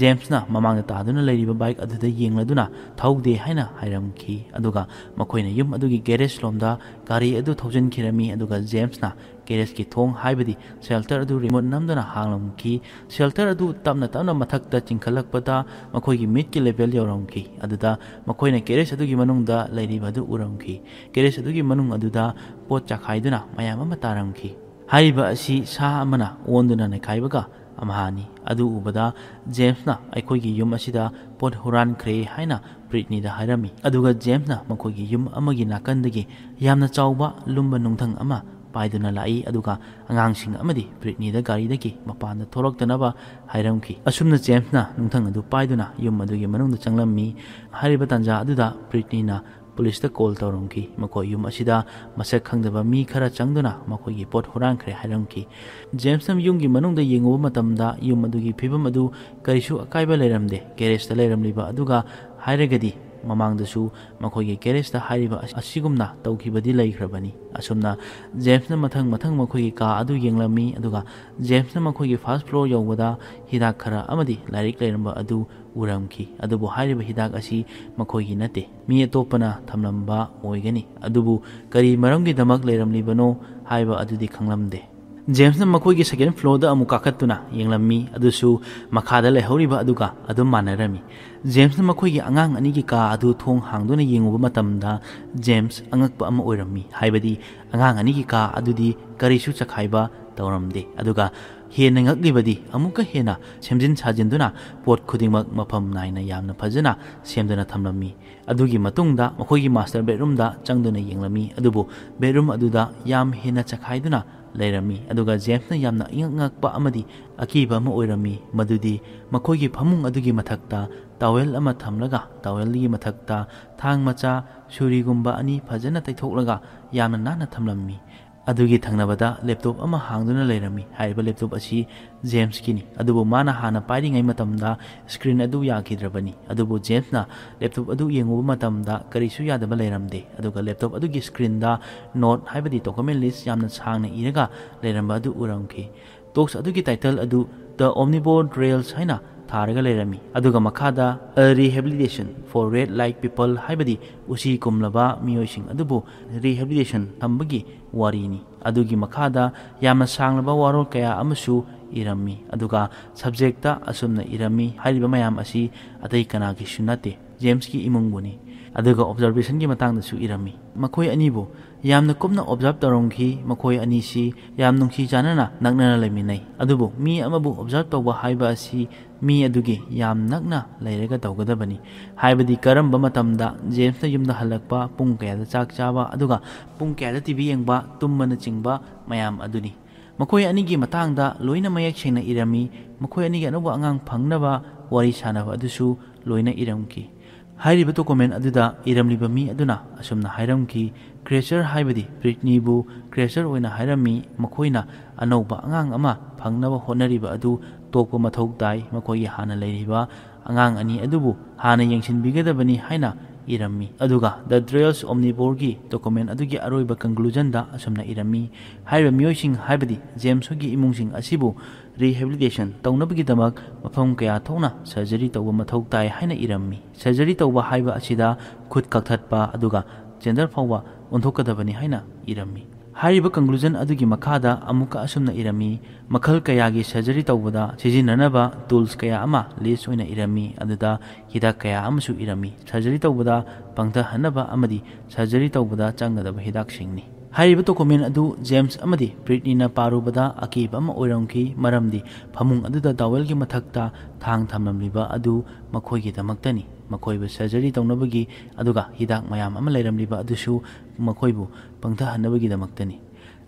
ꯖꯦꯝꯁꯅ ꯃꯃꯥꯡꯗ ꯇꯥꯗꯨꯅ ꯂꯩꯔꯤꯕ ꯕꯥꯏꯛ ꯑꯗꯨꯗ ꯌꯦꯡꯂꯗꯨꯅ ꯊꯧꯗꯦ ꯍꯥꯏꯅ ꯍꯥꯏꯔꯝꯈꯤ꯫ ꯑꯗꯨꯒ ꯃꯈꯣꯏꯅ ꯌꯨꯝ ꯑꯗꯨꯒꯤ ꯒꯦꯔꯦꯖ ꯂꯣꯝꯗ ꯒꯥꯔꯤ ꯑꯗꯨ ꯊꯧꯖꯤꯟꯈꯤꯔꯝꯃꯤ꯫ ꯑꯗꯨꯒ ꯖꯦꯝꯁꯅ ꯒꯦꯔꯦꯖꯀꯤ ꯊꯣꯡ, ꯍꯥꯏꯕꯗꯤ ꯁꯦꯜꯇꯔ ꯑꯗꯨ ꯔꯤꯃꯣꯠ ꯅꯝꯗꯨꯅ ꯍꯥꯡꯂꯝꯈꯤ꯫ ꯁꯦꯜꯇꯔ ꯑꯗꯨ ꯇꯞꯅ ꯇꯞꯅ ꯃꯊꯛꯇ ꯆꯤꯡꯈꯠꯂꯛꯄꯗ ꯃꯈꯣꯏꯒꯤ ꯃꯤꯠꯀꯤ ꯂꯦꯚꯦꯜ ꯌꯧꯔꯝꯈꯤ꯫ ꯑꯗꯨꯗ ꯃꯈꯣꯏꯅ ꯒꯦꯔꯦꯖ ꯑꯗꯨꯒꯤ ꯃꯅꯨꯡꯗ ꯂꯩꯔꯤꯕ ꯑꯗꯨ ꯎꯔꯝꯈꯤ꯫ ꯒꯦꯔꯦꯖ ꯑꯗꯨꯒꯤ ꯃꯅꯨꯡ ꯑꯗꯨꯗ ꯄꯣꯠ ꯆꯥꯈꯥꯏꯗꯨꯅ ꯃꯌꯥꯝ ꯑꯃ ꯇꯥꯔꯝꯈꯤ꯫ ꯍꯥꯏꯔꯤꯕ ꯑꯁꯤ ꯁꯥ ꯑꯃꯅ ꯑꯣꯟꯗꯨꯅ ꯅꯩꯈꯥꯏꯕꯒ ꯑꯝꯍꯥꯅꯤ꯫ ꯑꯗꯨ ꯎꯕꯗ ꯖꯦꯝꯁꯅ ꯑꯩꯈꯣꯏꯒꯤ ꯌꯨꯝ ꯑꯁꯤꯗ ꯄꯣꯠ ꯍꯨꯔꯥꯟꯈ꯭ꯔꯦ ꯍꯥꯏꯅ ꯕ꯭ꯔꯤꯠꯅꯤꯗ ꯍꯥꯏꯔꯝꯃꯤ꯫ ꯑꯗꯨꯒ ꯖꯦꯝꯁꯅ ꯃꯈꯣꯏꯒꯤ ꯌꯨꯝ ꯑꯃꯒꯤ ꯅꯥꯀꯟꯗꯒꯤ ꯌꯥꯝꯅ ꯆꯥꯎꯕ ꯂꯨꯝꯕ ꯅꯨꯡꯊꯪ ꯑꯃ ꯄꯥꯏꯗꯨꯅ ꯂꯥꯛꯏ, ꯑꯗꯨꯒ ꯑꯉꯥꯡꯁꯤꯡ ꯑꯃꯗꯤ ꯕ꯭ꯔꯤꯠꯅꯤꯗ ꯒꯥꯔꯤꯗꯒꯤ ꯃꯄꯥꯟꯗ ꯊꯣꯛꯂꯛꯇꯅꯕ ꯍꯥꯏꯔꯝꯈꯤ꯫ ꯑꯁꯨꯝꯅ ꯖꯦꯝꯁꯅ ꯅꯨꯡꯊꯪ ꯑꯗꯨ ꯄꯥꯏꯗꯨꯅ ꯌꯨꯝ ꯑꯗꯨꯒꯤ ꯃꯅꯨꯡꯗ ꯆꯪꯂꯝꯃꯤ꯫ ꯍꯥꯏꯔꯤꯕ ꯇꯥꯟꯖꯥ ꯑꯗꯨꯗ ꯕ꯭ꯔꯤꯠꯅꯤꯅ ꯄꯨꯂꯤꯁꯇ ꯀꯣꯜ ꯇꯧꯔꯝꯈꯤ꯫ ꯃꯈꯣꯏ ꯌꯨꯝ ꯑꯁꯤꯗ ꯃꯁꯛ ꯈꯪꯗꯕ ꯃꯤ ꯈꯔ ꯆꯪꯗꯨꯅ ꯃꯈꯣꯏꯒꯤ ꯄꯣꯠ ꯍꯨꯔꯥꯟꯈ꯭ꯔꯦ ꯍꯥꯏꯔꯝꯈꯤ꯫ ꯖꯦꯝꯁꯅ ꯌꯨꯝꯒꯤ ꯃꯅꯨꯡꯗ ꯌꯦꯡꯉꯨꯕ ꯃꯇꯝꯗ ꯌꯨꯝ ꯑꯗꯨꯒꯤ ꯐꯤꯕꯝ ꯑꯗꯨ ꯀꯔꯤꯁꯨ ꯑꯀꯥꯏꯕ ꯂꯩꯔꯝꯗꯦ꯫ ꯒꯦꯔꯦꯖꯇ ꯂꯩꯔꯝꯂꯤꯕ ꯑꯗꯨꯒ ꯍꯥꯏꯔꯒꯗꯤ ꯃꯃꯥꯡꯗꯁꯨ ꯃꯈꯣꯏꯒꯤ ꯒꯦꯔꯦꯖꯇ ꯍꯥꯏꯔꯤꯕ ꯑꯁꯤꯒꯨꯝꯅ ꯇꯧꯈꯤꯕꯗꯤ ꯂꯩꯈ꯭ꯔꯕꯅꯤ꯫ ꯑꯁꯨꯝꯅ ꯖꯦꯝꯁꯅ ꯃꯊꯪ ꯃꯊꯪ ꯃꯈꯣꯏꯒꯤ ꯀꯥ ꯑꯗꯨ ꯌꯦꯡꯂꯝꯃꯤ, ꯑꯗꯨꯒ ꯖꯦꯝꯁꯅ ꯃꯈꯣꯏꯒꯤ ꯐꯥꯔꯁ ꯐ꯭ꯂꯣꯔ ꯌꯧꯕꯗ ꯍꯤꯗꯥꯛ ꯈꯔ ꯑꯃꯗꯤ ꯂꯥꯏꯔꯤꯛ ꯂꯩꯔꯝꯕ ꯑꯗꯨ ꯎꯔꯝꯈꯤ꯫ ꯑꯗꯨꯕꯨ ꯍꯥꯏꯔꯤꯕ ꯍꯤꯗꯥꯛ ꯑꯁꯤ ꯃꯈꯣꯏꯒꯤ ꯅꯠꯇꯦ, ꯃꯤ ꯑꯇꯣꯞꯄꯅ ꯊꯝꯂꯝꯕ ꯑꯣꯏꯒꯅꯤ꯫ ꯑꯗꯨꯕꯨ ꯀꯔꯤ ꯃꯔꯝꯒꯤꯗꯃꯛ ꯂꯩꯔꯝꯂꯤꯕꯅꯣ ꯍꯥꯏꯕ ꯑꯗꯨꯗꯤ ꯈꯪꯂꯝꯗꯦ꯫ ꯖꯦꯝꯁꯅ ꯃꯈꯣꯏꯒꯤ ꯁꯦꯀꯦꯟ ꯐ꯭ꯂꯣꯔꯗ ꯑꯃꯨꯛ ꯀꯥꯈꯠꯇꯨꯅ ꯌꯦꯡꯂꯝꯃꯤ, ꯑꯗꯨꯁꯨ ꯃꯈꯥꯗ ꯂꯩꯍꯧꯔꯤꯕ ꯑꯗꯨꯒ ꯑꯗꯨꯝ ꯃꯥꯟꯅꯔꯝꯃꯤ꯫ ꯖꯦꯝꯁꯅ ꯃꯈꯣꯏꯒꯤ ꯑꯉꯥꯡ ꯑꯅꯤꯒꯤ ꯀꯥ ꯑꯗꯨ ꯊꯣꯡ ꯍꯥꯡꯗꯨꯅ ꯌꯦꯡꯉꯨꯕ ꯃꯇꯝꯗ ꯖꯦꯝꯁ ꯑꯉꯛꯄ ꯑꯃ ꯑꯣꯏꯔꯝꯃꯤ, ꯍꯥꯏꯕꯗꯤ ꯑꯉꯥꯡ ꯑꯅꯤꯒꯤ ꯀꯥ ꯑꯗꯨꯗꯤ ꯀꯔꯤꯁꯨ ꯆꯈꯥꯏꯕ ꯇꯧꯔꯝꯗꯦ, ꯑꯗꯨꯒ ꯍꯦꯟꯅ ꯉꯛꯂꯤꯕꯗꯤ ꯑꯃꯨꯛꯀ ꯍꯦꯟꯅ ꯁꯦꯝꯖꯤꯟ ꯁꯥꯖꯤꯟꯗꯨꯅ ꯄꯣꯠ ꯈꯨꯗꯤꯡꯃꯛ ꯃꯐꯝ ꯅꯥꯏꯅ ꯌꯥꯝꯅ ꯐꯖꯅ ꯁꯦꯝꯗꯨꯅ ꯊꯝꯂꯝꯃꯤ꯫ ꯑꯗꯨꯒꯤ ꯃꯇꯨꯡꯗ ꯃꯈꯣꯏꯒꯤ ꯃꯥꯁꯇꯔ ꯕꯦꯗꯔꯨꯝꯗ ꯆꯪꯗꯨꯅ ꯌꯦꯡꯂꯝꯃꯤ, ꯑꯗꯨꯕꯨ ꯕꯦꯗꯔꯨꯝ ꯑꯗꯨꯗ ꯌꯥꯝ ꯍꯦꯟꯅ ꯆꯈꯥꯏꯗꯨꯅ ꯂꯩꯔꯝꯃꯤ꯫ ꯑꯗꯨꯒ ꯖꯦꯝꯁꯅ ꯌꯥꯝꯅ ꯏꯉꯛ ꯉꯛꯄ ꯑꯃꯗꯤ ꯑꯀꯤꯕ ꯑꯃ ꯑꯣꯏꯔꯝꯃꯤ, ꯃꯗꯨꯗꯤ ꯃꯈꯣꯏꯒꯤ ꯐꯃꯨꯡ ꯑꯗꯨꯒꯤ ꯃꯊꯛꯇ ꯇꯥꯋꯦꯜ ꯑꯃ ꯊꯝꯂꯒ ꯇꯥꯋꯦꯜꯒꯤ ꯃꯊꯛꯇ ꯊꯥꯡ ꯃꯆꯥ, ꯁꯨꯔꯤꯒꯨꯝꯕ ꯑꯅꯤ ꯐꯖꯅ ꯇꯩꯊꯣꯛꯂꯒ ꯌꯥꯝꯅ ꯅꯥꯟꯅ ꯊꯝꯂꯝꯃꯤ꯫ ꯑꯗꯨꯒꯤ ꯊꯪꯅꯕꯗ ꯂꯦꯞꯇꯣꯞ ꯑꯃ ꯍꯥꯡꯗꯨꯅ ꯂꯩꯔꯝꯃꯤ꯫ ꯍꯥꯏꯔꯤꯕ ꯂꯦꯞꯇꯣꯞ ꯑꯁꯤ ꯖꯦꯝꯁꯀꯤꯅꯤ, ꯑꯗꯨꯕꯨ ꯃꯥꯅ ꯍꯥꯟꯅ ꯄꯥꯏꯔꯤꯉꯩ ꯃꯇꯝꯗ ꯁ꯭ꯀ꯭ꯔꯤꯟ ꯑꯗꯨ ꯌꯥꯈꯤꯗ꯭ꯔꯕꯅꯤ꯫ ꯑꯗꯨꯕꯨ ꯖꯦꯝꯁꯅ ꯂꯦꯞꯇꯣꯞ ꯑꯗꯨ ꯌꯦꯡꯉꯨꯕ ꯃꯇꯝꯗ ꯀꯔꯤꯁꯨ ꯌꯥꯗꯕ ꯂꯩꯔꯝꯗꯦ, ꯑꯗꯨꯒ ꯂꯦꯞꯇꯣꯞ ꯑꯗꯨꯒꯤ ꯁ꯭ꯀ꯭ꯔꯤꯟꯗ ꯅꯣꯠ ꯍꯥꯏꯕꯗꯤ ꯗꯣꯀꯨꯃꯦꯟ ꯂꯤꯁ ꯌꯥꯝꯅ ꯁꯥꯡꯅ ꯏꯔꯒ ꯂꯩꯔꯝꯕ ꯑꯗꯨ ꯎꯔꯝꯈꯤ꯫ ꯇꯣꯛꯁ ꯑꯗꯨꯒꯤ ꯇꯥꯏꯇꯜ ꯑꯗꯨ The Omnivore Trails ꯍꯥꯏꯅ ꯊꯥꯔꯒ ꯂꯩꯔꯝꯃꯤ, ꯑꯗꯨꯒ ꯃꯈꯥꯗ A Rehabilitation for Red Light People ꯍꯥꯏꯕꯗꯤ ꯎꯁꯤ ꯀꯨꯝꯂꯕ ꯃꯤꯑꯣꯏꯁꯤꯡ ꯑꯗꯨꯕꯨ ꯔꯤꯍꯦꯕꯤꯂꯤꯇꯦꯁꯟ ꯊꯝꯕꯒꯤ ꯋꯥꯔꯤꯅꯤ꯫ ꯑꯗꯨꯒꯤ ꯃꯈꯥꯗ ꯌꯥꯝꯅ ꯁꯥꯡꯂꯕ ꯋꯥꯔꯣꯜ ꯀꯌꯥ ꯑꯃꯁꯨ ꯏꯔꯝꯃꯤ, ꯑꯗꯨꯒ ꯁꯕꯖꯦꯛꯇ ꯑꯁꯨꯝꯅ ꯏꯔꯝꯃꯤ, ꯍꯥꯏꯔꯤꯕ ꯃꯌꯥꯝ ꯑꯁꯤ ꯑꯇꯩ ꯀꯅꯥꯒꯤꯁꯨ ꯅꯠꯇꯦ, ꯖꯦꯝꯁꯀꯤ ꯏꯃꯨꯡꯕꯨꯅꯤ꯫ ꯑꯗꯨꯒ ꯑꯣꯕꯖꯥꯔꯕꯦꯁꯟꯒꯤ ꯃꯇꯥꯡꯗꯁꯨ ꯏꯔꯝꯃꯤ꯫ ꯃꯈꯣꯏ ꯑꯅꯤꯕꯨ ꯌꯥꯝꯅ ꯀꯨꯞꯅ ꯑꯣꯕꯖꯥꯔꯕ ꯇꯧꯔꯝꯈꯤ꯫ ꯃꯈꯣꯏ ꯑꯅꯤꯁꯤ ꯌꯥꯝ ꯅꯨꯡꯁꯤ ꯆꯥꯟꯅꯅ ꯅꯛꯅꯅ ꯂꯩꯃꯤꯟꯅꯩ꯫ ꯑꯗꯨꯕꯨ ꯃꯤ ꯑꯃꯕꯨ ꯑꯣꯕꯖꯥꯔꯕ ꯇꯧꯕ ꯍꯥꯏꯕ ꯑꯁꯤ ꯃꯤ ꯑꯗꯨꯒꯤ ꯌꯥꯝ ꯅꯛꯅ ꯂꯩꯔꯒ ꯇꯧꯒꯗꯕꯅꯤ꯫ ꯍꯥꯏꯕꯗꯤ ꯀꯔꯝꯕ ꯃꯇꯝꯗ ꯖꯦꯝꯁꯅ ꯌꯨꯝꯗ ꯍꯜꯂꯛꯄ, ꯄꯨꯡ ꯀꯌꯥꯗ ꯆꯥꯛ ꯆꯥꯕ, ꯑꯗꯨꯒ ꯄꯨꯡ ꯀꯌꯥꯗ ꯇꯤ ꯚꯤ ꯌꯦꯡꯕ, ꯇꯨꯝꯕꯅꯆꯤꯡꯕ ꯃꯌꯥꯝ ꯑꯗꯨꯅꯤ꯫ ꯃꯈꯣꯏ ꯑꯅꯤꯒꯤ ꯃꯇꯥꯡꯗ ꯂꯣꯏꯅ ꯃꯌꯦꯛ ꯁꯦꯡꯅ ꯏꯔꯝꯃꯤ꯫ ꯃꯈꯣꯏ ꯑꯅꯤꯒꯤ ꯑꯅꯧꯕ ꯑꯉꯥꯡ ꯐꯪꯅꯕ ꯋꯥꯔꯤ ꯁꯥꯅꯕ ꯑꯗꯨꯁꯨ ꯂꯣꯏꯅ ꯏꯔꯝꯈꯤ꯫ ꯍꯥꯏꯔꯤꯕ ꯗꯣꯀꯨꯃꯦꯟ ꯑꯗꯨꯗ ꯏꯔꯝꯂꯤꯕ ꯃꯤ ꯑꯗꯨꯅ ꯑꯁꯨꯝꯅ ꯍꯥꯏꯔꯝꯈꯤ, ꯀ꯭ꯔꯦꯆꯔ ꯍꯥꯏꯕꯗꯤ ꯕ꯭ꯔꯤꯠꯅꯤꯕꯨ ꯀ꯭ꯔꯦꯆꯔ ꯑꯣꯏꯅ ꯍꯥꯏꯔꯝꯃꯤ꯫ ꯃꯈꯣꯏꯅ ꯑꯅꯧꯕ ꯑꯉꯥꯡ ꯑꯃ ꯐꯪꯅꯕ ꯍꯣꯠꯅꯔꯤꯕ ꯑꯗꯨ ꯇꯣꯛꯄ ꯃꯊꯧ ꯇꯥꯏ꯫ ꯃꯈꯣꯏꯒꯤ ꯍꯥꯟꯅ ꯂꯩꯔꯤꯕ ꯑꯉꯥꯡ ꯑꯅꯤ ꯑꯗꯨꯕꯨ ꯍꯥꯟꯅ ꯌꯦꯡꯁꯤꯟꯕꯤꯒꯗꯕꯅꯤ ꯍꯥꯏꯅ ꯏꯔꯝꯃꯤ꯫ ꯑꯗꯨꯒ The Trails Omnivoreꯒꯤ ꯗꯣꯀꯨꯃꯦꯟ ꯑꯗꯨꯒꯤ ꯑꯔꯣꯏꯕ ꯀꯟꯀ꯭ꯂꯨꯖꯟꯗ ꯑꯁꯨꯝꯅ ꯏꯔꯝꯃꯤ, ꯍꯥꯏꯔꯤꯕ ꯃꯤꯑꯣꯏꯁꯤꯡ, ꯍꯥꯏꯕꯗꯤ ꯖꯦꯝꯁ ꯍꯣꯏꯒꯤ ꯏꯃꯨꯡꯁꯤꯡ ꯑꯁꯤꯕꯨ ꯔꯤꯍꯦꯕꯤꯂꯤꯇꯦꯁꯟ ꯇꯧꯅꯕꯒꯤꯗꯃꯛ ꯃꯐꯝ ꯀꯌꯥ ꯊꯣꯛꯅ ꯁꯔꯖꯔꯤ ꯇꯧꯕ ꯃꯊꯧ ꯇꯥꯏ ꯍꯥꯏꯅ ꯏꯔꯝꯃꯤ꯫ ꯁꯔꯖꯔꯤ ꯇꯧꯕ ꯍꯥꯏꯕ ꯑꯁꯤꯗ ꯈꯨꯠ ꯀꯛꯊꯠꯄ ꯑꯗꯨꯒ ꯖꯦꯟꯗꯔ ꯐꯥꯎꯕ ꯑꯣꯟꯊꯣꯛꯀꯗꯕꯅꯤ ꯍꯥꯏꯅ ꯏꯔꯝꯃꯤ꯫ ꯍꯥꯏꯔꯤꯕ conclusion ꯑꯗꯨꯒꯤ ꯃꯈꯥꯗ ꯑꯃꯨꯛꯀ ꯑꯁꯨꯝꯅ ꯏꯔꯝꯃꯤ, ꯃꯈꯜ ꯀꯌꯥꯒꯤ surgery ꯇꯧꯕꯗ ꯁꯤꯖꯤꯟꯅꯅꯕ tools ꯀꯌꯥ ꯑꯃ list ꯑꯣꯏꯅ ꯏꯔꯝꯃꯤ, ꯑꯗꯨꯗ ꯍꯤꯗꯥꯛ ꯀꯌꯥ ꯑꯃꯁꯨ ꯏꯔꯝꯃꯤ꯫ Surgery ꯇꯧꯕꯗ ꯄꯪꯊꯍꯟꯅꯕ ꯑꯃꯗꯤ surgery ꯇꯧꯕꯗ ꯆꯪꯒꯗꯕ ꯍꯤꯗꯥꯛꯁꯤꯡꯅꯤ꯫ ꯍꯥꯏꯔꯤꯕ document ꯑꯗꯨ ꯖꯦꯝꯁ ꯑꯃꯗꯤ ꯕ꯭ꯔꯤꯠꯅꯤꯅ ꯄꯥꯔꯨꯕꯗ ꯑꯀꯤꯕ ꯑꯃ ꯑꯣꯏꯔꯝꯈꯤ, ꯃꯔꯝꯗꯤ ꯐꯃꯨꯡ ꯑꯗꯨꯗ towelꯒꯤ ꯃꯊꯛꯇ ꯊꯥꯡ ꯊꯝꯂꯝꯂꯤꯕ ꯑꯗꯨ ꯃꯈꯣꯏꯒꯤꯗꯃꯛꯇꯅꯤ, ꯃꯈꯣꯏꯕꯨ surgery ꯇꯧꯅꯕꯒꯤ, ꯑꯗꯨꯒ ꯍꯤꯗꯥꯛ ꯃꯌꯥꯝ ꯑꯃ ꯂꯩꯔꯝꯂꯤꯕ ꯑꯗꯨꯁꯨ ꯃꯈꯣꯏꯕꯨ ꯄꯪꯊꯍꯟꯅꯕꯒꯤꯗꯃꯛꯇꯅꯤ꯫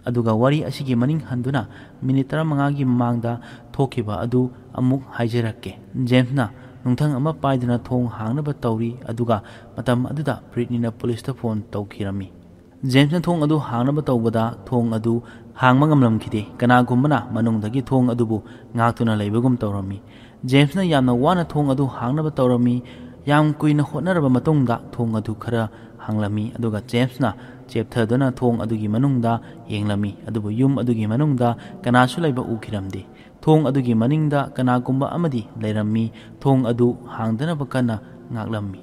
ꯑꯗꯨꯒ ꯋꯥꯔꯤ ꯑꯁꯤꯒꯤ ꯃꯅꯤꯡ ꯍꯟꯗꯨꯅ ꯃꯤꯅꯤꯠ ꯇꯔꯥꯃꯉꯥꯒꯤ ꯃꯃꯥꯡꯗ ꯊꯣꯛꯈꯤꯕ ꯑꯗꯨ ꯑꯃꯨꯛ ꯍꯥꯏꯖꯔꯛꯀꯦ꯫ ꯖꯦꯝꯁꯅ ꯅꯨꯡꯊꯪ ꯑꯃ ꯄꯥꯏꯗꯨꯅ ꯊꯣꯡ ꯍꯥꯡꯅꯕ ꯇꯧꯔꯤ, ꯑꯗꯨꯒ ꯃꯇꯝ ꯑꯗꯨꯗ ꯕ꯭ꯔꯤꯠꯅꯤꯅ ꯄꯨꯂꯤꯁꯇ ꯐꯣꯟ ꯇꯧꯈꯤꯔꯝꯃꯤ꯫ ꯖꯦꯝꯁꯅ ꯊꯣꯡ ꯑꯗꯨ ꯍꯥꯡꯅꯕ ꯇꯧꯕꯗ ꯊꯣꯡ ꯑꯗꯨ ꯍꯥꯡꯕ ꯉꯝꯂꯝꯈꯤꯗꯦ꯫ ꯀꯅꯥꯒꯨꯝꯕꯅ ꯃꯅꯨꯡꯗꯒꯤ ꯊꯣꯡ ꯑꯗꯨꯕꯨ ꯉꯥꯛꯇꯨꯅ ꯂꯩꯕꯒꯨꯝ ꯇꯧꯔꯝꯃꯤ꯫ ꯖꯦꯝꯁꯅ ꯌꯥꯝꯅ ꯋꯥꯅ ꯊꯣꯡ ꯑꯗꯨ ꯍꯥꯡꯅꯕ ꯇꯧꯔꯝꯃꯤ꯫ ꯌꯥꯝ ꯀꯨꯏꯅ ꯍꯣꯠꯅꯔꯕ ꯃꯇꯨꯡꯗ ꯊꯣꯡ ꯑꯗꯨ ꯈꯔ ꯍꯥꯡꯂꯝꯃꯤ, ꯑꯗꯨꯒ ꯖꯦꯝꯁꯅ ꯆꯦꯞꯊꯗꯨꯅ ꯊꯣꯡ ꯑꯗꯨꯒꯤ ꯃꯅꯨꯡꯗ ꯌꯦꯡꯂꯝꯃꯤ, ꯑꯗꯨꯕꯨ ꯌꯨꯝ ꯑꯗꯨꯒꯤ ꯃꯅꯨꯡꯗ ꯀꯅꯥꯁꯨ ꯂꯩꯕ ꯎꯈꯤꯔꯝꯗꯦ꯫ ꯊꯣꯡ ꯑꯗꯨꯒꯤ ꯃꯅꯤꯡꯗ ꯀꯅꯥꯒꯨꯝꯕ ꯑꯃꯗꯤ ꯂꯩꯔꯝꯃꯤ, ꯊꯣꯡ ꯑꯗꯨ ꯍꯥꯡꯗꯅꯕ ꯀꯟꯅ ꯉꯥꯛꯂꯝꯃꯤ꯫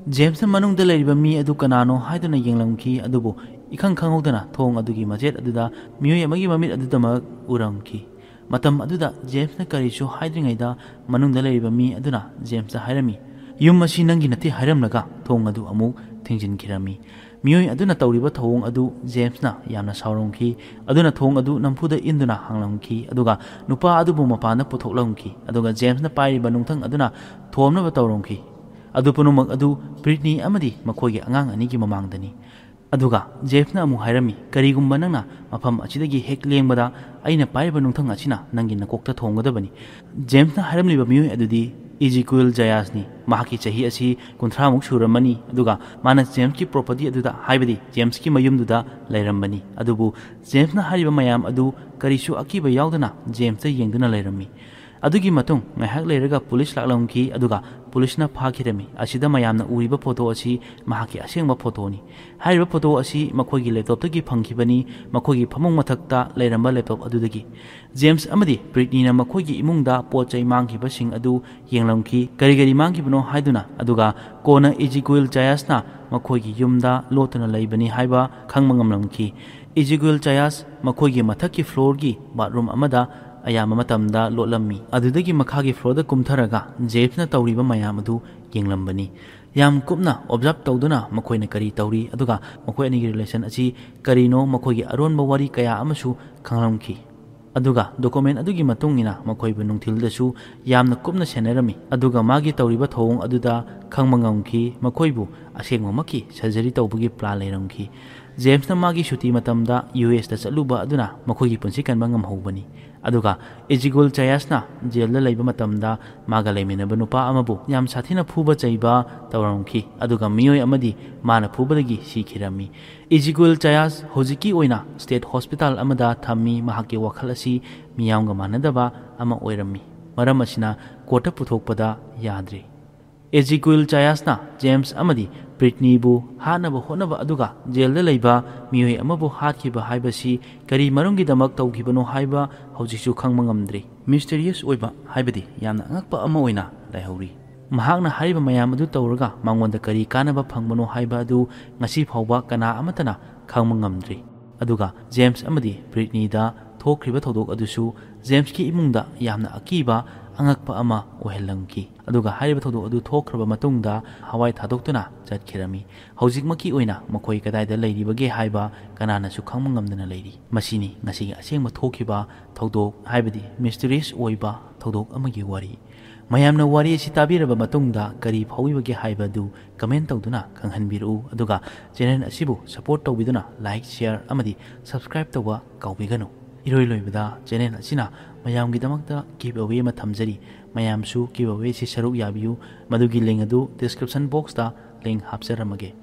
ꯖꯦꯝꯁꯅ ꯃꯅꯨꯡꯗ ꯂꯩꯔꯤꯕ ꯃꯤ ꯑꯗꯨ ꯀꯅꯥꯅꯣ ꯍꯥꯏꯗꯨꯅ ꯌꯦꯡꯂꯝꯈꯤ, ꯑꯗꯨꯕꯨ ꯏꯈꯪ ꯈꯪꯍꯧꯗꯅ ꯊꯣꯡ ꯑꯗꯨꯒꯤ ꯃꯆꯦꯠ ꯑꯗꯨꯗ ꯃꯤꯑꯣꯏ ꯑꯃꯒꯤ ꯃꯃꯤꯠ ꯑꯗꯨꯗꯃꯛ ꯎꯔꯝꯈꯤ꯫ ꯃꯇꯝ ꯑꯗꯨꯗ ꯖꯦꯝꯁꯅ ꯀꯔꯤꯁꯨ ꯍꯥꯏꯗ꯭ꯔꯤꯉꯩꯗ ꯃꯅꯨꯡꯗ ꯂꯩꯔꯤꯕ ꯃꯤ ꯑꯗꯨꯅ ꯖꯦꯝꯁꯇ ꯍꯥꯏꯔꯝꯃꯤ, "ꯌꯨꯝ ꯑꯁꯤ ꯅꯪꯒꯤ ꯅꯠꯇꯦ" ꯍꯥꯏꯔꯝꯂꯒ ꯊꯣꯡ ꯑꯗꯨ ꯑꯃꯨꯛ ꯊꯤꯡꯖꯤꯟꯈꯤꯔꯝꯃꯤ꯫ ꯃꯤꯑꯣꯏ ꯑꯗꯨꯅ ꯇꯧꯔꯤꯕ ꯊꯧꯑꯣꯡ ꯑꯗꯨ ꯖꯦꯝꯁꯅ ꯌꯥꯝꯅ ꯁꯥꯎꯔꯝꯈꯤ꯫ ꯑꯗꯨꯅ ꯊꯣꯡ ꯑꯗꯨ ꯅꯝꯐꯨꯗ ꯏꯟꯗꯨꯅ ꯍꯥꯡꯂꯝꯈꯤ, ꯑꯗꯨꯒ ꯅꯨꯄꯥ ꯑꯗꯨꯕꯨ ꯃꯄꯥꯟꯗ ꯄꯨꯊꯣꯛꯂꯝꯈꯤ, ꯑꯗꯨꯒ ꯖꯦꯝꯁꯅ ꯄꯥꯏꯔꯤꯕ ꯅꯨꯡꯊꯪ ꯑꯗꯨꯅ ꯊꯣꯝꯅꯕ ꯇꯧꯔꯝꯈꯤ꯫ ꯑꯗꯨ ꯄꯨꯝꯅꯃꯛ ꯑꯗꯨ ꯕ꯭ꯔꯤꯠꯅꯤ ꯑꯃꯗꯤ ꯃꯈꯣꯏꯒꯤ ꯑꯉꯥꯡ ꯑꯅꯤꯒꯤ ꯃꯃꯥꯡꯗꯅꯤ꯫ ꯑꯗꯨꯒ ꯖꯦꯝꯁꯅ ꯑꯃꯨꯛ ꯍꯥꯏꯔꯝꯃꯤ, "ꯀꯔꯤꯒꯨꯝꯕ ꯅꯪꯅ ꯃꯐꯝ ꯑꯁꯤꯗꯒꯤ ꯍꯦꯛ ꯂꯦꯡꯕꯗ, ꯑꯩꯅ ꯄꯥꯏꯔꯤꯕ ꯅꯨꯡꯊꯪ ꯑꯁꯤꯅ ꯅꯪꯒꯤ ꯅꯀꯣꯛꯇ ꯊꯣꯝꯒꯗꯕꯅꯤ"꯫ ꯖꯦꯝꯁꯅ ꯍꯥꯏꯔꯝꯂꯤꯕ ꯃꯤꯑꯣꯏ ꯑꯗꯨꯗꯤ ꯏꯖꯤꯀꯨꯏꯜ ꯖꯌꯥꯁꯅꯤ꯫ ꯃꯍꯥꯛꯀꯤ ꯆꯍꯤ ꯑꯁꯤ ꯀꯨꯟꯊ꯭ꯔꯥꯃꯨꯛ ꯁꯨꯔꯝꯃꯅꯤ, ꯑꯗꯨꯒ ꯃꯥꯅ ꯖꯦꯝꯁꯀꯤ property ꯑꯗꯨꯗ, ꯍꯥꯏꯕꯗꯤ ꯖꯦꯝꯁꯀꯤ ꯃꯌꯨꯝꯗꯨꯗ ꯂꯩꯔꯝꯕꯅꯤ꯫ ꯑꯗꯨꯕꯨ ꯖꯦꯝꯁꯅ ꯍꯥꯏꯔꯤꯕ ꯃꯌꯥꯝ ꯑꯗꯨ ꯀꯔꯤꯁꯨ ꯑꯀꯤꯕ ꯌꯥꯎꯗꯅ ꯖꯦꯝꯁꯇ ꯌꯦꯡꯗꯨꯅ ꯂꯩꯔꯝꯃꯤ꯫ ꯑꯗꯨꯒꯤ ꯃꯇꯨꯡ ꯉꯥꯏꯍꯥꯛ ꯂꯩꯔꯒ ꯄꯨꯂꯤꯁ ꯂꯥꯛꯂꯝꯈꯤ, ꯑꯗꯨꯒ ꯄꯨꯂꯤꯁꯅ ꯐꯥꯈꯤꯔꯝꯃꯤ꯫ ꯑꯁꯤꯗ ꯃꯌꯥꯝꯅ ꯎꯔꯤꯕ ꯐꯣꯇꯣ ꯑꯁꯤ ꯃꯍꯥꯛꯀꯤ ꯑꯁꯦꯡꯕ ꯐꯣꯇꯣꯅꯤ꯫ ꯍꯥꯏꯔꯤꯕ ꯐꯣꯇꯣ ꯑꯁꯤ ꯃꯈꯣꯏꯒꯤ ꯂꯦꯞꯇꯣꯞꯇꯒꯤ ꯐꯪꯈꯤꯕꯅꯤ, ꯃꯈꯣꯏꯒꯤ ꯐꯃꯨꯡ ꯃꯊꯛꯇ ꯂꯩꯔꯝꯕ ꯂꯦꯞꯇꯣꯞ ꯑꯗꯨꯗꯒꯤ꯫ ꯖꯦꯝꯁ ꯑꯃꯗꯤ ꯕ꯭ꯔꯤꯠꯅꯤꯅ ꯃꯈꯣꯏꯒꯤ ꯏꯃꯨꯡꯗ ꯄꯣꯠ ꯆꯩ ꯃꯥꯡꯈꯤꯕꯁꯤꯡ ꯑꯗꯨ ꯌꯦꯡꯂꯝꯈꯤ, ꯀꯔꯤ ꯀꯔꯤ ꯃꯥꯡꯈꯤꯕꯅꯣ ꯍꯥꯏꯗꯨꯅ, ꯑꯗꯨꯒ ꯀꯣꯟꯅ ꯏꯖꯤꯒꯨꯏꯜ ꯆꯥꯌꯥꯁꯅ ꯃꯈꯣꯏꯒꯤ ꯌꯨꯝꯗ ꯂꯣꯠꯇꯨꯅ ꯂꯩꯕꯅꯤ ꯍꯥꯏꯕ ꯈꯪꯕ ꯉꯝꯂꯝꯈꯤ꯫ ꯏꯖꯤꯒꯨꯏꯜ ꯆꯥꯌꯥꯁ ꯃꯈꯣꯏꯒꯤ ꯃꯊꯛꯀꯤ ꯐ꯭ꯂꯣꯔꯒꯤ ꯕꯥꯠꯔꯨꯝ ꯑꯃꯗ ꯑꯌꯥꯝꯕ ꯃꯇꯝꯗ ꯂꯣꯠꯂꯝꯃꯤ꯫ ꯑꯗꯨꯗꯒꯤ ꯃꯈꯥꯒꯤ ꯐ꯭ꯂꯣꯔꯗ ꯀꯨꯝꯊꯔꯒ ꯖꯦꯝꯁꯅ ꯇꯧꯔꯤꯕ ꯃꯌꯥꯝ ꯑꯗꯨ ꯌꯦꯡꯂꯝꯕꯅꯤ꯫ ꯌꯥꯝ ꯀꯨꯞꯅ ꯑꯣꯕꯖꯥꯔꯚ ꯇꯧꯗꯨꯅ ꯃꯈꯣꯏꯅ ꯀꯔꯤ ꯇꯧꯔꯤ, ꯑꯗꯨꯒ ꯃꯈꯣꯏ ꯑꯅꯤꯒꯤ ꯔꯤꯂꯦꯁꯟ ꯑꯁꯤ ꯀꯔꯤꯅꯣ, ꯃꯈꯣꯏꯒꯤ ꯑꯔꯣꯟꯕ ꯋꯥꯔꯤ ꯀꯌꯥ ꯑꯃꯁꯨ ꯈꯪꯂꯝꯈꯤ꯫ ꯑꯗꯨꯒ ꯗꯣꯀꯨꯃꯦꯟ ꯑꯗꯨꯒꯤ ꯃꯇꯨꯡ ꯏꯟꯅ ꯃꯈꯣꯏꯕꯨ ꯅꯨꯡꯊꯤꯜꯗꯁꯨ ꯌꯥꯝꯅ ꯀꯨꯞꯅ ꯁꯦꯟꯅꯔꯝꯃꯤ, ꯑꯗꯨꯒ ꯃꯥꯒꯤ ꯇꯧꯔꯤꯕ ꯊꯧꯑꯣꯡ ꯑꯗꯨꯗ ꯈꯪꯕ ꯉꯝꯈꯤ, ꯃꯈꯣꯏꯕꯨ ꯑꯁꯦꯡꯕꯃꯛꯀꯤ ꯁꯔꯖꯔꯤ ꯇꯧꯕꯒꯤ ꯄ꯭ꯂꯥꯟ ꯂꯩꯔꯝꯈꯤ꯫ ꯖꯦꯝꯁꯅ ꯃꯥꯒꯤ ꯁꯨꯇꯤ ꯃꯇꯝꯗ ꯌꯨ ꯑꯦꯁꯇ ꯆꯠꯂꯨꯕ ꯑꯗꯨꯅ ꯃꯈꯣꯏꯒꯤ ꯄꯨꯟꯁꯤ ꯀꯟꯕ ꯉꯝꯍꯧꯕꯅꯤ꯫ ꯑꯗꯨꯒ ꯏꯖꯤꯒꯨꯜ ꯆꯥꯌꯥꯁꯅ ꯖꯦꯜꯗ ꯂꯩꯕ ꯃꯇꯝꯗ ꯃꯥꯒ ꯂꯩꯃꯤꯟꯅꯕ ꯅꯨꯄꯥ ꯑꯃꯕꯨ ꯌꯥꯝ ꯁꯥꯊꯤꯅ ꯐꯨꯕ ꯆꯩꯕ ꯇꯧꯔꯝꯈꯤ, ꯑꯗꯨꯒ ꯃꯤꯑꯣꯏ ꯑꯃꯗꯤ ꯃꯥꯅ ꯐꯨꯕꯗꯒꯤ ꯁꯤꯈꯤꯔꯝꯃꯤ꯫ ꯏꯖꯤꯒꯨꯜ ꯆꯥꯌꯥꯁ ꯍꯧꯖꯤꯛꯀꯤ ꯑꯣꯏꯅ ꯁ꯭ꯇꯦꯠ ꯍꯣꯁꯄꯤꯇꯥꯜ ꯑꯃꯗ ꯊꯝꯃꯤ꯫ ꯃꯍꯥꯛꯀꯤ ꯋꯥꯈꯜ ꯑꯁꯤ ꯃꯤꯌꯥꯝꯒ ꯃꯥꯟꯅꯗꯕ ꯑꯃ ꯑꯣꯏꯔꯝꯃꯤ, ꯃꯔꯝ ꯑꯁꯤꯅ ꯀꯣꯔꯠꯇ ꯄꯨꯊꯣꯛꯄꯗ ꯌꯥꯗ꯭ꯔꯤ꯫ ꯏꯖꯤꯒꯨꯏꯜ ꯆꯥꯌꯥꯁꯅ ꯖꯦꯝꯁ ꯑꯃꯗꯤ ꯕ꯭ꯔꯤꯠꯅꯤꯕꯨ ꯍꯥꯠꯅꯕ ꯍꯣꯠꯅꯕ ꯑꯗꯨꯒ ꯖꯦꯜꯗ ꯂꯩꯕ ꯃꯤꯑꯣꯏ ꯑꯃꯕꯨ ꯍꯥꯠꯈꯤꯕ ꯍꯥꯏꯕꯁꯤ ꯀꯔꯤ ꯃꯔꯝꯒꯤꯗꯃꯛ ꯇꯧꯈꯤꯕꯅꯣ ꯍꯥꯏꯕ ꯍꯧꯖꯤꯛꯁꯨ ꯈꯪꯕ ꯉꯝꯗ꯭ꯔꯤ꯫ ꯃꯤꯁꯇꯔꯤꯌꯁ ꯑꯣꯏꯕ ꯍꯥꯏꯕꯗꯤ ꯌꯥꯝꯅ ꯑꯉꯛꯄ ꯑꯃ ꯑꯣꯏꯅ ꯂꯩꯍꯧꯔꯤ꯫ ꯃꯍꯥꯛꯅ ꯍꯥꯏꯔꯤꯕ ꯃꯌꯥꯝ ꯑꯗꯨ ꯇꯧꯔꯒ ꯃꯉꯣꯟꯗ ꯀꯔꯤ ꯀꯥꯟꯅꯕ ꯐꯪꯕꯅꯣ ꯍꯥꯏꯕ ꯑꯗꯨ ꯉꯁꯤ ꯐꯥꯎꯕ ꯀꯅꯥ ꯑꯃꯠꯇꯅ ꯈꯪꯕ ꯉꯝꯗ꯭ꯔꯤ꯫ ꯑꯗꯨꯒ ꯖꯦꯝꯁ ꯑꯃꯗꯤ ꯕ꯭ꯔꯤꯠꯅꯤꯗ ꯊꯣꯛꯈ꯭ꯔꯤꯕ ꯊꯧꯗꯣꯛ ꯑꯗꯨꯁꯨ ꯖꯦꯝꯁꯀꯤ ꯏꯃꯨꯡꯗ ꯌꯥꯝꯅ ꯑꯀꯤꯕ, ꯑꯉꯛꯄ ꯑꯃ ꯑꯣꯏꯍꯜꯂꯝꯈꯤ꯫ ꯑꯗꯨꯒ ꯍꯥꯏꯔꯤꯕ ꯊꯧꯗꯣꯛ ꯑꯗꯨ ꯊꯣꯛꯈ꯭ꯔꯕ ꯃꯇꯨꯡꯗ ꯍꯋꯥꯏ ꯊꯥꯗꯣꯛꯇꯨꯅ ꯆꯠꯈꯤꯔꯝꯃꯤ꯫ ꯍꯧꯖꯤꯛꯃꯛꯀꯤ ꯑꯣꯏꯅ ꯃꯈꯣꯏ ꯀꯗꯥꯏꯗ ꯂꯩꯔꯤꯕꯒꯦ ꯍꯥꯏꯕ ꯀꯅꯥꯅꯁꯨ ꯈꯪꯕ ꯉꯝꯗꯅ ꯂꯩꯔꯤ꯫ ꯃꯁꯤꯅꯤ ꯉꯁꯤꯒꯤ ꯑꯁꯦꯡꯕ ꯊꯣꯛꯈꯤꯕ ꯊꯧꯗꯣꯛ, ꯍꯥꯏꯕꯗꯤ ꯃꯤꯁꯇꯔꯤꯌꯁ ꯑꯣꯏꯕ ꯊꯧꯗꯣꯛ ꯑꯃꯒꯤ ꯋꯥꯔꯤ꯫ ꯃꯌꯥꯝꯅ ꯋꯥꯔꯤ ꯑꯁꯤ ꯇꯥꯕꯤꯔꯕ ꯃꯇꯨꯡꯗ ꯀꯔꯤ ꯐꯥꯎꯕꯤꯕꯒꯦ ꯍꯥꯏꯕꯗꯨ ꯀꯃꯦꯟ ꯇꯧꯗꯨꯅ ꯈꯪꯍꯟꯕꯤꯔꯛꯎ꯫ ꯑꯗꯨꯒ ꯆꯦꯅꯦꯜ ꯑꯁꯤꯕꯨ ꯁꯄꯣꯔꯠ ꯇꯧꯕꯤꯗꯨꯅ ꯂꯥꯏꯛ, ꯁꯤꯌꯔ ꯑꯃꯗꯤ ꯁꯕꯁꯀ꯭ꯔꯥꯏꯕ ꯇꯧꯕ ꯀꯥꯎꯕꯤꯒꯅꯨ꯫ ꯏꯔꯣꯏ ꯂꯣꯏꯕꯗ ꯆꯦꯅꯦꯜ ꯑꯁꯤꯅ ꯃꯌꯥꯝꯒꯤꯗꯃꯛꯇ ꯒꯤꯐ ꯑꯋꯦ ꯑꯃ ꯊꯝꯖꯔꯤ꯫ ꯃꯌꯥꯝꯁꯨ ꯒꯤꯐ ꯑꯋꯦ ꯑꯁꯤ ꯁꯔꯨꯛ ꯌꯥꯕꯤꯌꯨ꯫ ꯃꯗꯨꯒꯤ ꯂꯤꯡ ꯑꯗꯨ ꯗꯤꯁꯀ꯭ꯔꯤꯞꯁꯟ ꯕꯣꯛꯁꯇ ꯂꯤꯡ ꯍꯥꯞꯆꯔꯝꯃꯒꯦ꯫